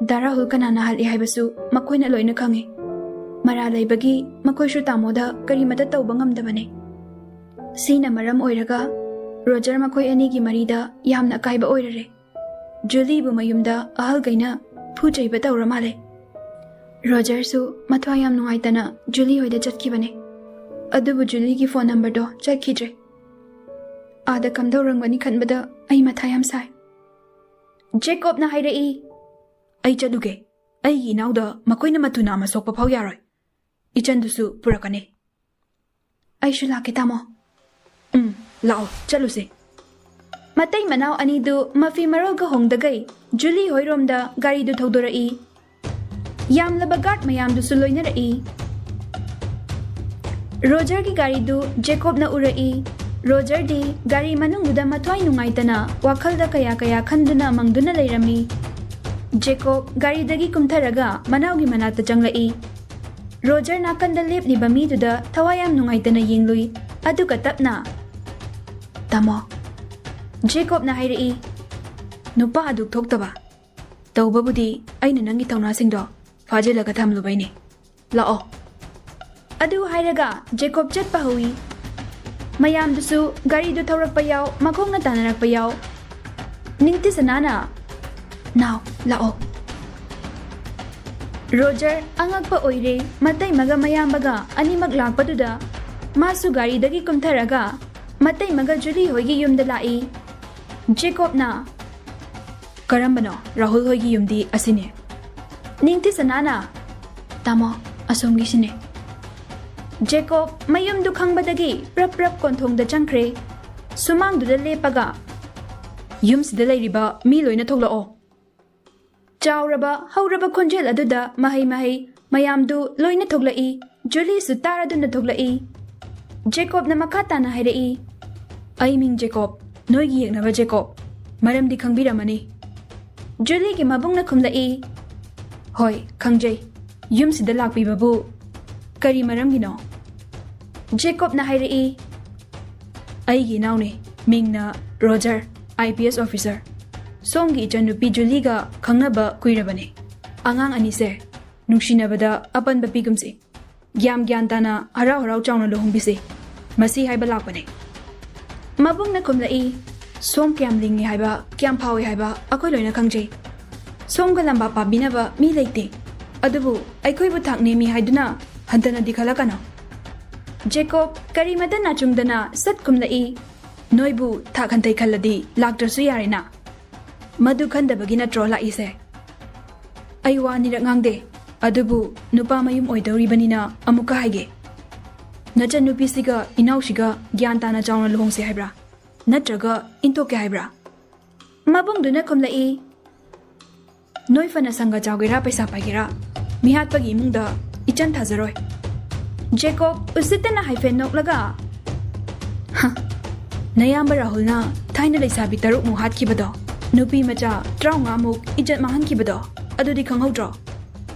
ꯗꯥ ꯔꯥꯍꯨꯜ ꯀꯅꯥꯅ ꯍꯥꯠꯂꯤ ꯍꯥꯏꯕꯁꯨ ꯃꯈꯣꯏꯅ ꯂꯣꯏꯅ ꯈꯪꯉꯤ꯫ ꯃꯔꯥꯜ ꯂꯩꯕꯒꯤ ꯃꯈꯣꯏꯁꯨ ꯇꯥꯃꯣꯗ ꯀꯔꯤꯃꯇ ꯇꯧꯕ ꯉꯝꯗꯕꯅꯦ꯫ ꯁꯤꯅ ꯃꯔꯝ ꯑꯣꯏꯔꯒ ꯔꯣꯖꯔ ꯃꯈꯣꯏ ꯑꯅꯤꯒꯤ ꯃꯔꯤꯗ ꯌꯥꯝꯅ ꯑꯀꯥꯏꯕ ꯑꯣꯏꯔꯔꯦ꯫ ꯖꯨꯂꯤꯕꯨ ꯃꯌꯨꯝꯗ ꯑꯍꯜꯈꯩꯅ ꯐꯨ ꯆꯩꯕ ꯇꯧꯔ ꯃꯥꯜꯂꯦ꯫ ꯔꯣꯖꯔꯁꯨ ꯃꯊ꯭ꯋꯥꯏ ꯌꯥꯝ ꯅꯨꯡꯉꯥꯏꯇꯅ ꯖꯨꯂꯤ ꯍꯣꯏꯗ ꯆꯠꯈꯤꯕꯅꯦ꯫ ꯑꯗꯨꯕꯨ ꯖꯨꯂꯤꯒꯤ ꯐꯣꯟ ꯅꯝꯕꯔꯗꯣ ꯆꯠꯈꯤꯗ꯭ꯔꯦ꯫ ꯑꯥꯗ ꯀꯝꯗꯧꯔꯝꯒꯅꯤ ꯈꯟꯕꯗ ꯑꯩ ꯃꯊꯥ ꯌꯥꯝ ꯁꯥꯏ꯫ ꯖꯦꯀꯣꯕꯅ ꯍꯥꯏꯔꯛꯏ꯫ ꯑꯩ ꯆꯠꯂꯨꯒꯦ꯫ ꯑꯩꯒꯤ ꯏꯅꯥꯎꯗ ꯃꯈꯣꯏꯅ ꯃꯇꯨ ꯅꯥꯝꯃ ꯁꯣꯛꯄ ꯐꯥꯎ ꯌꯥꯔꯣꯏ꯫ ꯏꯆꯟꯗꯨꯁꯨ ꯄꯨꯔꯛꯀꯅꯤ꯫ ꯑꯩꯁꯨ ꯂꯥꯛꯀꯦ, ꯇꯥꯃꯣ꯫ ꯎꯝ, ꯂꯥꯛꯑꯣ, ꯆꯠꯂꯨꯁꯦ꯫ ꯃꯇꯩ ꯃꯅꯥꯎ ꯑꯅꯤꯗꯨ ꯃꯐꯤ ꯃꯔꯣꯜꯒ ꯍꯣꯡꯗꯒꯩ ꯖꯨꯂꯤ ꯍꯣꯏꯔꯣꯝꯗ ꯒꯥꯔꯤꯗꯨ ꯊꯧꯗꯣꯔꯛꯏ꯫ ꯌꯥꯝꯂꯕ ꯒꯥꯔꯗ ꯃꯌꯥꯝꯗꯨꯁꯨ ꯂꯣꯏꯅꯔꯛꯏ꯫ ꯔꯣꯖꯔꯒꯤ ꯒꯥꯔꯤꯗꯨ ꯖꯦꯀꯣꯕꯅ ꯎꯔꯛꯏ꯫ ꯔꯣꯖꯔꯗꯤ ꯒꯥꯔꯤ ꯃꯅꯨꯡꯗꯨꯗ ꯃꯊ꯭ꯋꯥꯏ ꯅꯨꯡꯉꯥꯏꯇꯅ ꯋꯥꯈꯜꯗ ꯀꯌꯥ ꯀꯌꯥ ꯈꯟꯗꯨꯅ ꯃꯪꯗꯨꯅ ꯂꯩꯔꯝꯃꯤ꯫ ꯖꯦꯀꯣꯕ ꯒꯥꯔꯤꯗꯒꯤ ꯀꯨꯝꯊꯔꯒ ꯃꯅꯥꯎꯒꯤ ꯃꯅꯥꯛꯇ ꯆꯪꯂꯛꯏ꯫ ꯔꯣꯖꯔ ꯅꯥꯀꯟꯗ ꯂꯦꯞꯂꯤꯕ ꯃꯤꯗꯨꯗ ꯊꯋꯥꯏ ꯌꯥꯝ ꯅꯨꯡꯉꯥꯏꯇꯅ ꯌꯦꯡꯂꯨꯏ, ꯑꯗꯨꯒ ꯇꯞꯅ, "ꯇꯥꯃꯣ, ꯖꯦꯀꯣꯕꯅ ꯍꯥꯏꯔꯛꯏ, "ꯅꯨꯄꯥ ꯑꯗꯨ ꯊꯣꯛꯇꯕ꯫ ꯇꯧꯕꯕꯨꯗꯤ ꯑꯩꯅ ꯅꯪꯒꯤ ꯊꯧꯅꯥꯁꯤꯡꯗꯣ ꯐꯥꯖꯤꯜꯂꯒ ꯊꯝꯂꯨꯕꯩꯅꯦ꯫ ꯂꯥꯛꯑꯣ꯫" ꯑꯗꯨ ꯍꯥꯏꯔꯒ ꯖꯦꯀꯣꯕ ꯆꯠꯄ ꯍꯧꯏ꯫ ꯃꯌꯥꯝꯗꯨꯁꯨ ꯒꯥꯔꯤꯗꯨ ꯊꯧꯔꯛꯄ ꯌꯥꯎ, ꯃꯈꯣꯡꯅ ꯇꯥꯟꯅꯔꯛꯄ ꯌꯥꯎ꯫ ꯅꯤꯡꯊꯤ ꯁꯅꯥꯅ, "ꯅꯥꯎ, ꯂꯥꯛꯑꯣ꯫" ꯔꯣꯖꯔ ꯑꯉꯛꯄ ꯑꯣꯏꯔꯦ꯫ ꯃꯇꯩꯃꯒ ꯃꯌꯥꯝꯕꯒ ꯑꯅꯤꯃꯛ ꯂꯥꯛꯄꯗꯨꯗ ꯃꯥꯁꯨ ꯒꯥꯔꯤꯗꯒꯤ ꯀꯨꯝꯊꯔꯒ ꯃꯇꯩꯃꯒ ꯖꯨꯂꯤ ꯍꯣꯏꯒꯤ ꯌꯨꯝꯗ ꯂꯥꯛꯏ꯫ ꯖꯦꯀꯣꯕꯅ, "ꯀꯔꯝꯕꯅꯣ? ꯔꯥꯍꯨꯜ ꯍꯣꯏꯒꯤ ꯌꯨꯝꯗꯤ ꯑꯁꯤꯅꯦ꯫" ꯅꯤꯡꯊꯤ ꯁꯅꯥꯅ, "ꯇꯥꯃꯣ, ꯑꯁꯣꯝꯒꯤꯁꯤꯅꯦ꯫" ꯖꯦꯀꯣꯕ ꯃꯌꯨꯝꯗꯨ ꯈꯪꯕꯗꯒꯤ ꯄ꯭ꯔꯞ ꯄ꯭ꯔꯞ ꯀꯣꯟꯊꯣꯡꯗ ꯆꯪꯈ꯭ꯔꯦ꯫ ꯁꯨꯃꯥꯡꯗꯨꯗ ꯂꯦꯞꯄꯒ, "ꯌꯨꯝꯁꯤꯗ ꯂꯩꯔꯤꯕ ꯃꯤ ꯂꯣꯏꯅ ꯊꯣꯛꯂꯛꯑꯣ꯫" ꯆꯥꯎꯔꯕ ꯍꯧꯔꯕ ꯈꯣꯟꯖꯦꯜ ꯑꯗꯨꯗ ꯃꯍꯩ ꯃꯍꯩ ꯃꯌꯥꯝꯗꯨ ꯂꯣꯏꯅ ꯊꯣꯛꯂꯛꯏ꯫ ꯖꯨꯂꯤꯁꯨ ꯇꯥꯔꯗꯨꯅ ꯊꯣꯛꯂꯛꯏ꯫ ꯖꯦꯀꯣꯕꯅ ꯃꯈꯥ ꯇꯥꯅ ꯍꯥꯏꯔꯛꯏ, "ꯑꯩ ꯃꯤꯡ ꯖꯦꯀꯣꯕ, ꯅꯣꯏꯒꯤ ꯌꯦꯛꯅꯕ ꯖꯦꯀꯣꯕ꯫ ꯃꯔꯝꯗꯤ ꯈꯪꯕꯤꯔꯝꯃꯅꯤ꯫" ꯖꯨꯂꯤꯒꯤ ꯃꯕꯨꯡꯅ ꯈꯨꯝꯂꯛꯏ, "ꯍꯣꯏ, ꯈꯪꯖꯩ꯫ ꯌꯨꯝꯁꯤꯗ ꯂꯥꯛꯄꯤꯕꯕꯨ ꯀꯔꯤ ꯃꯔꯝꯒꯤꯅꯣ?" ꯖꯦꯀꯣꯕꯅ ꯍꯥꯏꯔꯛꯏ, "ꯑꯩꯒꯤ ꯏꯅꯥꯎꯅꯦ, ꯃꯤꯡꯅ Roger, I P S officer. ꯁꯣꯝꯒꯤ ꯏꯆꯟꯅꯨꯄꯤ ꯖꯨꯂꯤꯒ ꯈꯪꯅꯕ ꯀꯨꯏꯔꯕꯅꯦ꯫ ꯑꯉꯥꯡ ꯑꯅꯤꯁꯦ ꯅꯨꯡꯁꯤꯅꯕꯗ ꯑꯄꯟꯕ ꯄꯤꯒꯨꯝꯁꯤ꯫ ꯒ꯭ꯌꯥꯟ ꯒ꯭ꯌꯥꯟ ꯇꯥꯅ ꯍꯔꯥꯎ ꯍꯔꯥꯎ ꯆꯥꯎꯅ ꯂꯨꯍꯣꯡꯕꯤꯁꯤ꯫ ꯃꯁꯤ ꯍꯥꯏꯕ ꯂꯥꯛꯄꯅꯦ꯫" ꯃꯕꯨꯡꯅ ꯈꯨꯝꯂꯛꯏ, "ꯁꯣꯝ ꯀꯌꯥꯝ ꯂꯤꯡꯉꯤ ꯍꯥꯏꯕ, ꯀꯌꯥꯝ ꯐꯥꯎꯏ ꯍꯥꯏꯕ ꯑꯩꯈꯣꯏ ꯂꯣꯏꯅ ꯈꯪꯖꯩ꯫ ꯁꯣꯝꯒ ꯂꯝꯕꯥ ꯄꯥꯕꯤꯅꯕ ꯃꯤ ꯂꯩꯇꯦ꯫ ꯑꯗꯨꯕꯨ ꯑꯩꯈꯣꯏꯕꯨ ꯊꯥꯛ ꯅꯦꯝꯃꯤ ꯍꯥꯏꯗꯨꯅ ꯍꯟꯊꯅꯗꯤ ꯈꯜꯂꯛꯀꯅꯨ꯫" ꯖꯦꯀꯣꯕ ꯀꯔꯤꯃꯇ ꯅꯥꯆꯨꯡꯗꯅ ꯁꯠ ꯈꯨꯝꯂꯛꯏ, "ꯅꯣꯏꯕꯨ ꯊꯥꯛ ꯍꯟꯊꯩ ꯈꯜꯂꯗꯤ ꯂꯥꯛꯇ꯭ꯔꯁꯨ ꯌꯥꯔꯦꯅ꯫ ꯃꯗꯨ ꯈꯟꯗꯕꯒꯤ ꯅꯠꯇ꯭ꯔꯣ ꯂꯥꯛꯏꯁꯦ?" "ꯑꯩ ꯋꯥ ꯑꯅꯤꯔꯛ ꯉꯥꯡꯗꯦ, ꯑꯗꯨꯕꯨ ꯅꯨꯄꯥ ꯃꯌꯨꯝ ꯑꯣꯏꯗꯧꯔꯤꯕꯅꯤꯅ ꯑꯃꯨꯛꯀ ꯍꯥꯏꯒꯦ꯫ ꯅꯆꯟꯅꯨꯄꯤꯁꯤꯒ ꯏꯅꯥꯎꯁꯤꯒ ꯒ꯭ꯌꯥꯟ ꯇꯥꯅ ꯆꯥꯎꯅ ꯂꯨꯍꯣꯡꯁꯦ ꯍꯥꯏꯕ꯭ꯔꯥ? ꯅꯠꯇ꯭ꯔꯒ ꯏꯟꯊꯣꯛꯀꯦ ꯍꯥꯏꯕ꯭ꯔꯥ?" ꯃꯕꯨꯡꯗꯨꯅ ꯈꯨꯝꯂꯛꯏ, "ꯅꯣꯏ ꯐꯅ ꯁꯪꯒ ꯆꯥꯎꯒꯦꯔꯥ ꯄꯩꯁꯥ ꯄꯥꯏꯒꯦꯔꯥ, ꯃꯤꯍꯥꯠꯄꯒꯤ ꯏꯃꯨꯡꯗ ꯏꯆꯟ ꯊꯥꯖꯔꯣꯏ꯫" ꯖꯦꯀꯣꯕ ꯎꯁꯤꯠꯇꯅ ꯍꯥꯏꯐꯦꯠ ꯅꯣꯛꯂꯒ, "ꯍ, ꯅꯌꯥꯝꯕ ꯔꯥꯍꯨꯜꯅ ꯊꯥꯏꯅ ꯂꯩꯁꯥꯕꯤ ꯇꯔꯨꯛꯃꯨꯛ ꯍꯥꯠꯈꯤꯕꯗꯣ, ꯅꯨꯄꯤ ꯃꯆꯥ ꯇꯔꯥꯃꯉꯥꯃꯨꯛ ꯏꯖꯠ ꯃꯥꯡꯍꯟꯈꯤꯕꯗꯣ, ꯑꯗꯨꯗꯤ ꯈꯪꯍꯧꯗ꯭ꯔꯣ?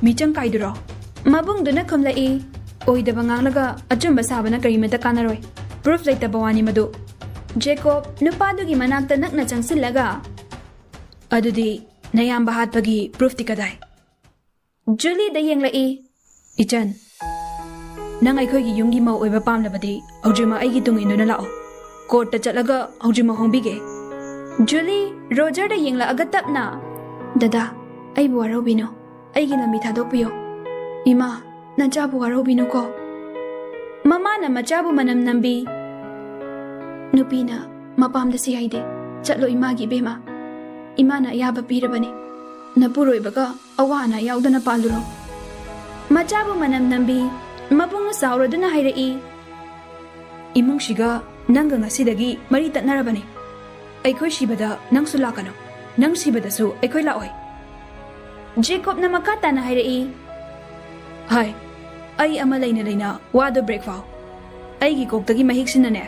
ꯃꯤꯆꯪ ꯀꯥꯏꯗꯨꯔꯣ?" ꯃꯕꯨꯡꯗꯨꯅ ꯈꯨꯝꯂꯛꯏ, "ꯑꯣꯏꯗꯕ ꯉꯥꯡꯂꯒ ꯑꯆꯨꯝꯕ ꯁꯥꯕꯅ ꯀꯔꯤꯃꯇ ꯀꯥꯟꯅꯔꯣꯏ꯫ ꯄ꯭ꯔꯨꯐ ꯂꯩꯇꯕ ꯋꯥꯅꯤ ꯃꯗꯨ꯫ ꯖꯦꯀꯣꯕ ꯅꯨꯄꯥꯗꯨꯒꯤ ꯃꯅꯥꯛꯇ ꯅꯛꯅ ꯆꯪꯁꯤꯜꯂꯒ, "ꯑꯗꯨꯗꯤ ꯅꯌꯥꯝꯕ ꯍꯥꯠꯄꯒꯤ ꯄ꯭ꯔꯨꯐꯇꯤ ꯀꯗꯥꯏ?" ꯖꯨꯂꯤꯗ ꯌꯦꯡꯂꯛꯏ꯫ "ꯏꯆꯟ, ꯅꯪ ꯑꯩꯈꯣꯏꯒꯤ ꯌꯨꯝꯒꯤ ꯃꯧ ꯑꯣꯏꯕ ꯄꯥꯝꯂꯕꯗꯤ ꯍꯧꯖꯤꯛꯃꯛ ꯑꯩꯒꯤ ꯇꯨꯡ ꯏꯟꯗꯨꯅ ꯂꯥꯛꯑꯣ꯫ ꯀꯣꯔꯠꯇ ꯆꯠꯂꯒ ꯍꯧꯖꯤꯛꯃꯛ ꯍꯣꯡꯕꯤꯒꯦ꯫" ꯖꯨꯂꯤ ꯔꯣꯖꯔꯗ ꯌꯦꯡꯂꯛꯑꯒ ꯇꯞꯅ, "ꯗꯗꯥ, ꯑꯩꯕꯨ ꯋꯥꯔꯧꯕꯤꯅꯨ꯫ ꯑꯩꯒꯤ ꯂꯝꯕꯤ ꯊꯥꯗꯣꯛꯄꯤꯌꯨ꯫ ꯏꯃꯥ, ꯅꯆꯥꯕꯨ ꯋꯥꯔꯧꯕꯤꯅꯨꯀꯣ꯫" ꯃꯃꯥꯅ ꯃꯆꯥꯕꯨ ꯃꯅꯝ ꯅꯝꯕꯤ꯫ "ꯅꯨꯄꯤꯅ ꯃꯄꯥꯝꯗ ꯁꯤ ꯍꯥꯏꯗꯦ꯫ ꯆꯠꯂꯣ ꯏꯃꯥꯒꯤ ꯏꯕꯦꯝꯃ꯫ ꯏꯃꯥꯅ ꯑꯌꯥꯕ ꯄꯤꯔꯕꯅꯤ꯫ ꯅꯄꯨꯔꯣꯏꯕꯒ ꯑꯋꯥ ꯑꯅꯥ ꯌꯥꯎꯗꯅ ꯄꯥꯜꯂꯨꯔꯣ꯫" ꯃꯆꯥꯕꯨ ꯃꯅꯝ ꯅꯝꯕꯤ꯫ ꯃꯕꯨꯡꯅ ꯁꯥꯎꯔꯗꯨꯅ ꯍꯥꯏꯔꯛꯏ, "ꯏꯃꯨꯡꯁꯤꯒ ꯅꯪꯒ ꯉꯁꯤꯗꯒꯤ ꯃꯔꯤ ꯇꯠꯅꯔꯕꯅꯤ꯫ ꯑꯩꯈꯣꯏ ꯁꯤꯕꯗ ꯅꯪꯁꯨ ꯂꯥꯛꯀꯅꯨ꯫ ꯅꯪ ꯁꯤꯕꯗꯁꯨ ꯑꯩꯈꯣꯏ ꯂꯥꯛꯑꯣꯏ꯫" ꯖꯦꯀꯣꯕꯅ ꯃꯈꯥ ꯇꯥꯅ ꯍꯥꯏꯔꯛꯏ, "ꯍꯥꯏ, ꯑꯩ ꯑꯃ ꯂꯩꯅ ꯂꯩꯅ ꯋꯥꯗꯣ ꯕ꯭ꯔꯦꯛ ꯐꯥꯎ꯫ ꯑꯩꯒꯤ ꯀꯣꯛꯇꯒꯤ ꯃꯍꯤꯛꯁꯤꯅꯅꯦ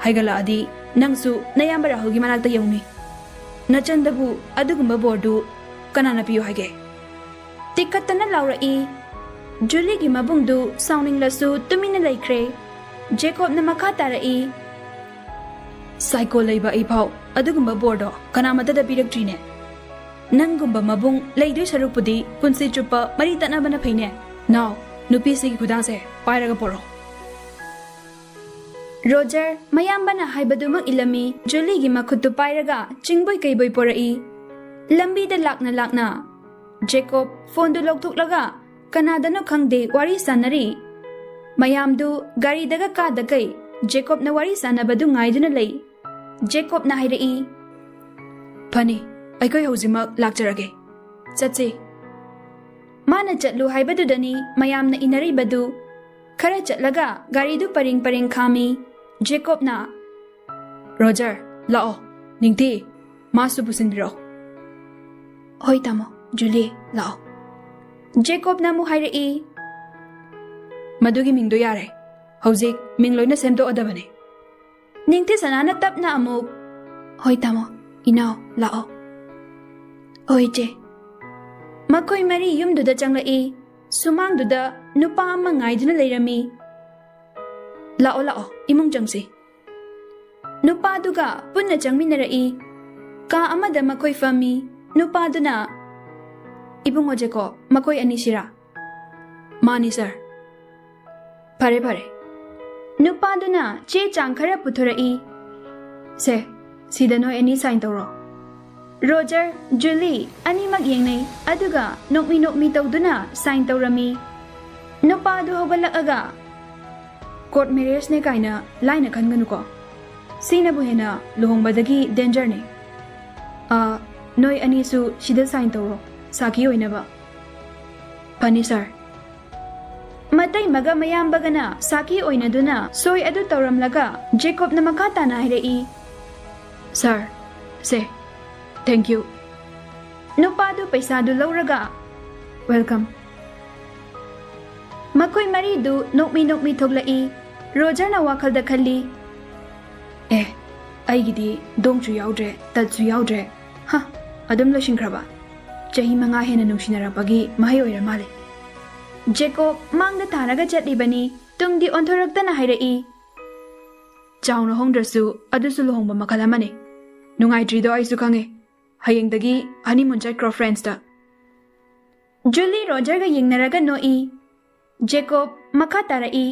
ꯍꯥꯏꯒꯠꯂꯛꯑꯗꯤ ꯅꯪꯁꯨ ꯅꯌꯥꯝꯕ ꯔꯥꯍꯨꯜꯒꯤ ꯃꯅꯥꯛꯇ ꯌꯧꯅꯤ꯫ ꯅꯆꯟꯗꯕꯨ ꯑꯗꯨꯒꯨꯝꯕ ꯕꯣꯔꯗꯨ ꯀꯅꯥꯅ ꯄꯤꯌꯨ ꯍꯥꯏꯒꯦ?" ꯇꯤꯛꯈꯠꯇꯅ ꯂꯥꯎꯔꯛꯏ꯫ ꯖꯨꯂꯤꯒꯤ ꯃꯕꯨꯡꯗꯨ ꯁꯥꯎꯅꯤꯡꯂꯁꯨ ꯇꯨꯃꯤꯟꯅ ꯂꯩꯈ꯭ꯔꯦ꯫ ꯖꯦꯀꯣꯕꯅ ꯃꯈꯥ ꯇꯥꯔꯛꯏ, "ꯁꯥꯏꯀꯣ ꯂꯩꯕ ꯑꯩꯐꯥꯎ ꯑꯗꯨꯒꯨꯝꯕ ꯕꯣꯔꯗꯣ ꯀꯅꯥꯃꯠꯇꯗ ꯄꯤꯔꯛꯇ꯭ꯔꯤꯅꯦ꯫ ꯅꯪꯒꯨꯝꯕ ꯃꯕꯨꯡ ꯂꯩꯗꯣꯏ ꯁꯔꯨꯛꯄꯨꯗꯤ ꯄꯨꯟꯁꯤ ꯆꯨꯞꯄ ꯃꯔꯤ ꯇꯠꯅꯕꯅ ꯐꯩꯅꯦ꯫ ꯅꯥꯎ, ꯅꯨꯄꯤꯁꯤꯒꯤ ꯈꯨꯗꯥꯡꯁꯦ ꯄꯥꯏꯔꯒ ꯄꯣꯔꯛꯑꯣ꯫" ꯔꯣꯖꯔ ꯃꯌꯥꯝꯕꯅ ꯍꯥꯏꯕꯗꯨꯃꯛ ꯏꯜꯂꯝꯃꯤ꯫ ꯖꯨꯂꯤꯒꯤ ꯃꯈꯨꯠꯇꯨ ꯄꯥꯏꯔꯒ ꯆꯤꯡꯕꯣꯏ ꯀꯩꯕꯣꯏ ꯄꯣꯔꯛꯏ꯫ ꯂꯝꯕꯤꯗ ꯂꯥꯛꯅ ꯂꯥꯛꯅ ꯖꯦꯀꯣꯕ ꯐꯣꯟꯗꯨ ꯂꯧꯊꯣꯛꯂꯒ ꯀꯅꯥꯗꯅꯣ ꯈꯪꯗꯦ ꯋꯥꯔꯤ ꯁꯥꯟꯅꯔꯤ꯫ ꯃꯌꯥꯝꯗꯨ ꯒꯥꯔꯤꯗꯒ ꯀꯥꯗꯈꯩ ꯖꯦꯀꯣꯕꯅ ꯋꯥꯔꯤ ꯁꯥꯟꯅꯕꯗꯨ ꯉꯥꯏꯗꯨꯅ ꯂꯩ꯫ ꯖꯦꯀꯣꯕꯅ ꯍꯥꯏꯔꯛꯏ, "ꯐꯅꯤ, ꯑꯩꯈꯣꯏ ꯍꯧꯖꯤꯛꯃꯛ ꯂꯥꯛꯆꯔꯒꯦ꯫ ꯆꯠꯁꯤ꯫" ꯃꯥꯅ ꯆꯠꯂꯨ ꯍꯥꯏꯕꯗꯨꯗꯅꯤ ꯃꯌꯥꯝꯅ ꯏꯟꯅꯔꯤꯕꯗꯨ꯫ ꯈꯔ ꯆꯠꯂꯒ ꯒꯥꯔꯤꯗꯨ ꯄꯔꯦꯡ ꯄꯔꯦꯡ ꯈꯥꯝꯃꯤ꯫ ꯖꯦꯀꯣꯕꯅ, "ꯔꯣꯖꯔ, ꯂꯥꯛꯑꯣ꯫ ꯅꯤꯡꯊꯤ, ꯃꯥꯁꯨ ꯄꯨꯁꯤꯟꯕꯤꯔꯛꯑꯣ꯫" "ꯍꯣꯏ ꯇꯥꯃꯣ꯫ ꯖꯨꯂꯤ, ꯂꯥꯛꯑꯣ꯫" ꯖꯦꯀꯣꯕꯅ ꯑꯃꯨꯛ ꯍꯥꯏꯔꯛꯏ, "ꯃꯗꯨꯒꯤ ꯃꯤꯡꯗꯣ ꯌꯥꯔꯦ꯫ ꯍꯧꯖꯤꯛ ꯃꯤꯡ ꯂꯣꯏꯅ ꯁꯦꯝꯗꯣꯛꯑꯗꯕꯅꯤ꯫" ꯅꯤꯡꯊꯤ ꯁꯅꯥꯅ ꯇꯞꯅ ꯑꯃꯨꯛ, "ꯍꯣꯏ ꯇꯥꯃꯣ꯫ ꯏꯅꯥꯎ, ꯂꯥꯛꯑꯣ꯫" "ꯍꯣꯏ ꯏꯆꯦ꯫" ꯃꯈꯣꯏ ꯃꯔꯤ ꯌꯨꯝꯗꯨꯗ ꯆꯪꯂꯛꯏ꯫ ꯁꯨꯃꯥꯡꯗꯨꯗ ꯅꯨꯄꯥ ꯑꯃ ꯉꯥꯏꯗꯨꯅ ꯂꯩꯔꯝꯃꯤ꯫ "ꯂꯥꯛꯑꯣ, ꯂꯥꯛꯑꯣ, ꯏꯃꯨꯡ ꯆꯪꯁꯤ꯫" ꯅꯨꯄꯥꯗꯨꯒ ꯄꯨꯟꯅ ꯆꯪꯃꯤꯟꯅꯔꯛꯏ꯫ ꯀꯥ ꯑꯃꯗ ꯃꯈꯣꯏ ꯐꯝꯃꯤ꯫ ꯅꯨꯄꯥꯗꯨꯅ, "ꯏꯕꯨꯡꯉꯣ ꯖꯦꯀꯣꯕ, ꯃꯈꯣꯏ ꯑꯅꯤꯁꯤꯔꯥ?" "ꯃꯥꯅꯤ, ꯁꯥꯔ꯫" "ꯐꯔꯦ, ꯐꯔꯦ꯫" ꯅꯨꯄꯥꯗꯨꯅ ꯆꯦ ꯆꯥꯡ ꯈꯔ ꯄꯨꯊꯣꯔꯛꯏ꯫ "ꯁꯦ, ꯁꯤꯗ ꯅꯣꯏ ꯑꯅꯤ ꯁꯥꯏꯟ ꯇꯧꯔꯣ꯫" ꯔꯣꯖꯔ, ꯖꯨꯂꯤ ꯑꯅꯤꯃꯛ ꯌꯦꯡꯅꯩ, ꯑꯗꯨꯒ ꯅꯣꯛꯃꯤ ꯅꯣꯛꯃꯤ ꯇꯧꯗꯨꯅ ꯁꯥꯏꯟ ꯇꯧꯔꯝꯃꯤ꯫ ꯅꯨꯄꯥꯗꯨ ꯍꯧꯒꯠꯂꯛꯑꯒ, "ꯀꯣꯔꯠ ꯃꯦꯔꯦꯖꯅꯦ ꯀꯥꯏꯅ ꯂꯥꯏꯅ ꯈꯟꯒꯅꯨꯀꯣ꯫ ꯁꯤꯅꯕꯨ ꯍꯦꯟꯅ ꯂꯨꯍꯣꯡꯕꯗꯒꯤ ꯗꯦꯟꯖꯔꯅꯦ꯫ ꯑꯥ, ꯅꯣꯏ ꯑꯅꯤꯁꯨ ꯁꯤꯗ ꯁꯥꯏꯟ ꯇꯧꯔꯣ, ꯁꯥꯈꯤ ꯑꯣꯏꯅꯕ꯫" "ꯐꯅꯤ, ꯁꯥꯔ꯫" ꯃꯇꯩꯃꯒ ꯃꯌꯥꯝꯕꯒꯅ ꯁꯥꯈꯤ ꯑꯣꯏꯅꯗꯨꯅ ꯁꯣꯏ ꯑꯗꯨ ꯇꯧꯔꯝꯂꯒ ꯖꯦꯀꯣꯕꯅ ꯃꯈꯥ ꯇꯥꯅ ꯍꯥꯏꯔꯛꯏ, "ꯁꯥꯔ, ꯁꯦ, ꯊꯦꯡꯛ ꯌꯨ꯫" ꯅꯨꯄꯥꯗꯨ ꯄꯩꯁꯥꯗꯨ ꯂꯧꯔꯒ, "ꯋꯦꯜꯀꯝ꯫" ꯃꯈꯣꯏ ꯃꯔꯤꯗꯨ ꯅꯣꯛꯃꯤ ꯅꯣꯛꯃꯤ ꯊꯣꯛꯂꯛꯏ꯫ ꯔꯣꯖꯔꯅ ꯋꯥꯈꯜꯗ ꯈꯜꯂꯤ, "ꯑꯦ, ꯑꯩꯒꯤꯗꯤ ꯗꯣꯡꯁꯨ ꯌꯥꯎꯗ꯭ꯔꯦ, ꯇꯠꯁꯨ ꯌꯥꯎꯗ꯭ꯔꯦ꯫ ꯍ, ꯑꯗꯨꯝ ꯂꯣꯏꯁꯤꯟꯈ꯭ꯔꯕ? ꯆꯍꯤ ꯃꯉꯥ ꯍꯦꯟꯅ ꯅꯨꯡꯁꯤꯅꯔꯛꯄꯒꯤ ꯃꯍꯩ ꯑꯣꯏꯔ ꯃꯥꯜꯂꯦ꯫" ꯖꯦꯀꯣꯕ ꯃꯥꯡꯗ ꯊꯥꯔꯒ ꯆꯠꯂꯤꯕꯅꯤ꯫ ꯇꯨꯡꯗꯤ ꯑꯣꯟꯊꯣꯔꯛꯇꯅ ꯍꯥꯏꯔꯛꯏ, "ꯆꯥꯎꯅ ꯍꯣꯡꯗ꯭ꯔꯁꯨ ꯑꯗꯨꯁꯨ ꯂꯨꯍꯣꯡꯕ ꯃꯈꯜ ꯑꯃꯅꯤ꯫ ꯅꯨꯡꯉꯥꯏꯇ꯭ꯔꯤꯗꯣ ꯑꯩꯁꯨ ꯈꯪꯉꯦ꯫ ꯍꯌꯦꯡꯗꯒꯤ ꯍꯅꯤꯃꯨꯟ ꯆꯠꯈ꯭ꯔꯣ ꯐ꯭ꯔꯦꯟꯁꯇ꯫" ꯖꯨꯂꯤ ꯔꯣꯖꯔꯒ ꯌꯦꯡꯅꯔꯒ ꯅꯣꯛꯏ꯫ ꯖꯦꯀꯣꯕ ꯃꯈꯥ ꯇꯥꯔꯛꯏ,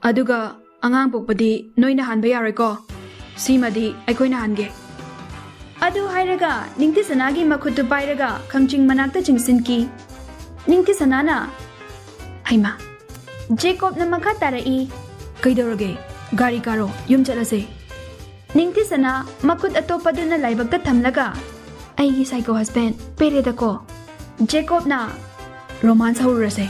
"ꯑꯗꯨꯒ ꯑꯉꯥꯡ ꯄꯣꯛꯄꯗꯤ ꯅꯣꯏꯅ ꯍꯥꯟꯕ ꯌꯥꯔꯣꯏꯀꯣ꯫ ꯁꯤꯃꯗꯤ ꯑꯩꯈꯣꯏꯅ ꯍꯥꯟꯒꯦ꯫" ꯑꯗꯨ ꯍꯥꯏꯔꯒ ꯅꯤꯡꯊꯤꯁꯅꯥꯒꯤ ꯃꯈꯨꯠꯇꯨ ꯄꯥꯏꯔꯒ ꯈꯪꯆꯤꯡ ꯃꯅꯥꯛꯇ ꯆꯤꯡꯁꯤꯟꯈꯤ꯫ ꯅꯤꯡꯊꯤꯁꯅꯥꯅ, "ꯍꯩꯃꯥ꯫" ꯖꯦꯀꯣꯕꯅ ꯃꯈꯥ ꯇꯥꯔꯛꯏ, "ꯀꯩꯗꯧꯔꯒꯦ? ꯒꯥꯔꯤ ꯀꯥꯔꯣ, ꯌꯨꯝ ꯆꯠꯂꯁꯦ꯫" ꯅꯤꯡꯊꯤꯁꯅꯥ ꯃꯈꯨꯠ ꯑꯇꯣꯞꯄꯗꯨꯅ ꯂꯥꯏꯕꯛꯇ ꯊꯝꯂꯒ, "ꯑꯩꯒꯤ psycho husband ꯄꯦꯔꯦꯗꯀꯣ꯫" ꯖꯦꯀꯣꯕꯅ, "ꯔꯣꯃꯥꯟꯁ ꯍꯧꯔꯨꯔꯁꯦ꯫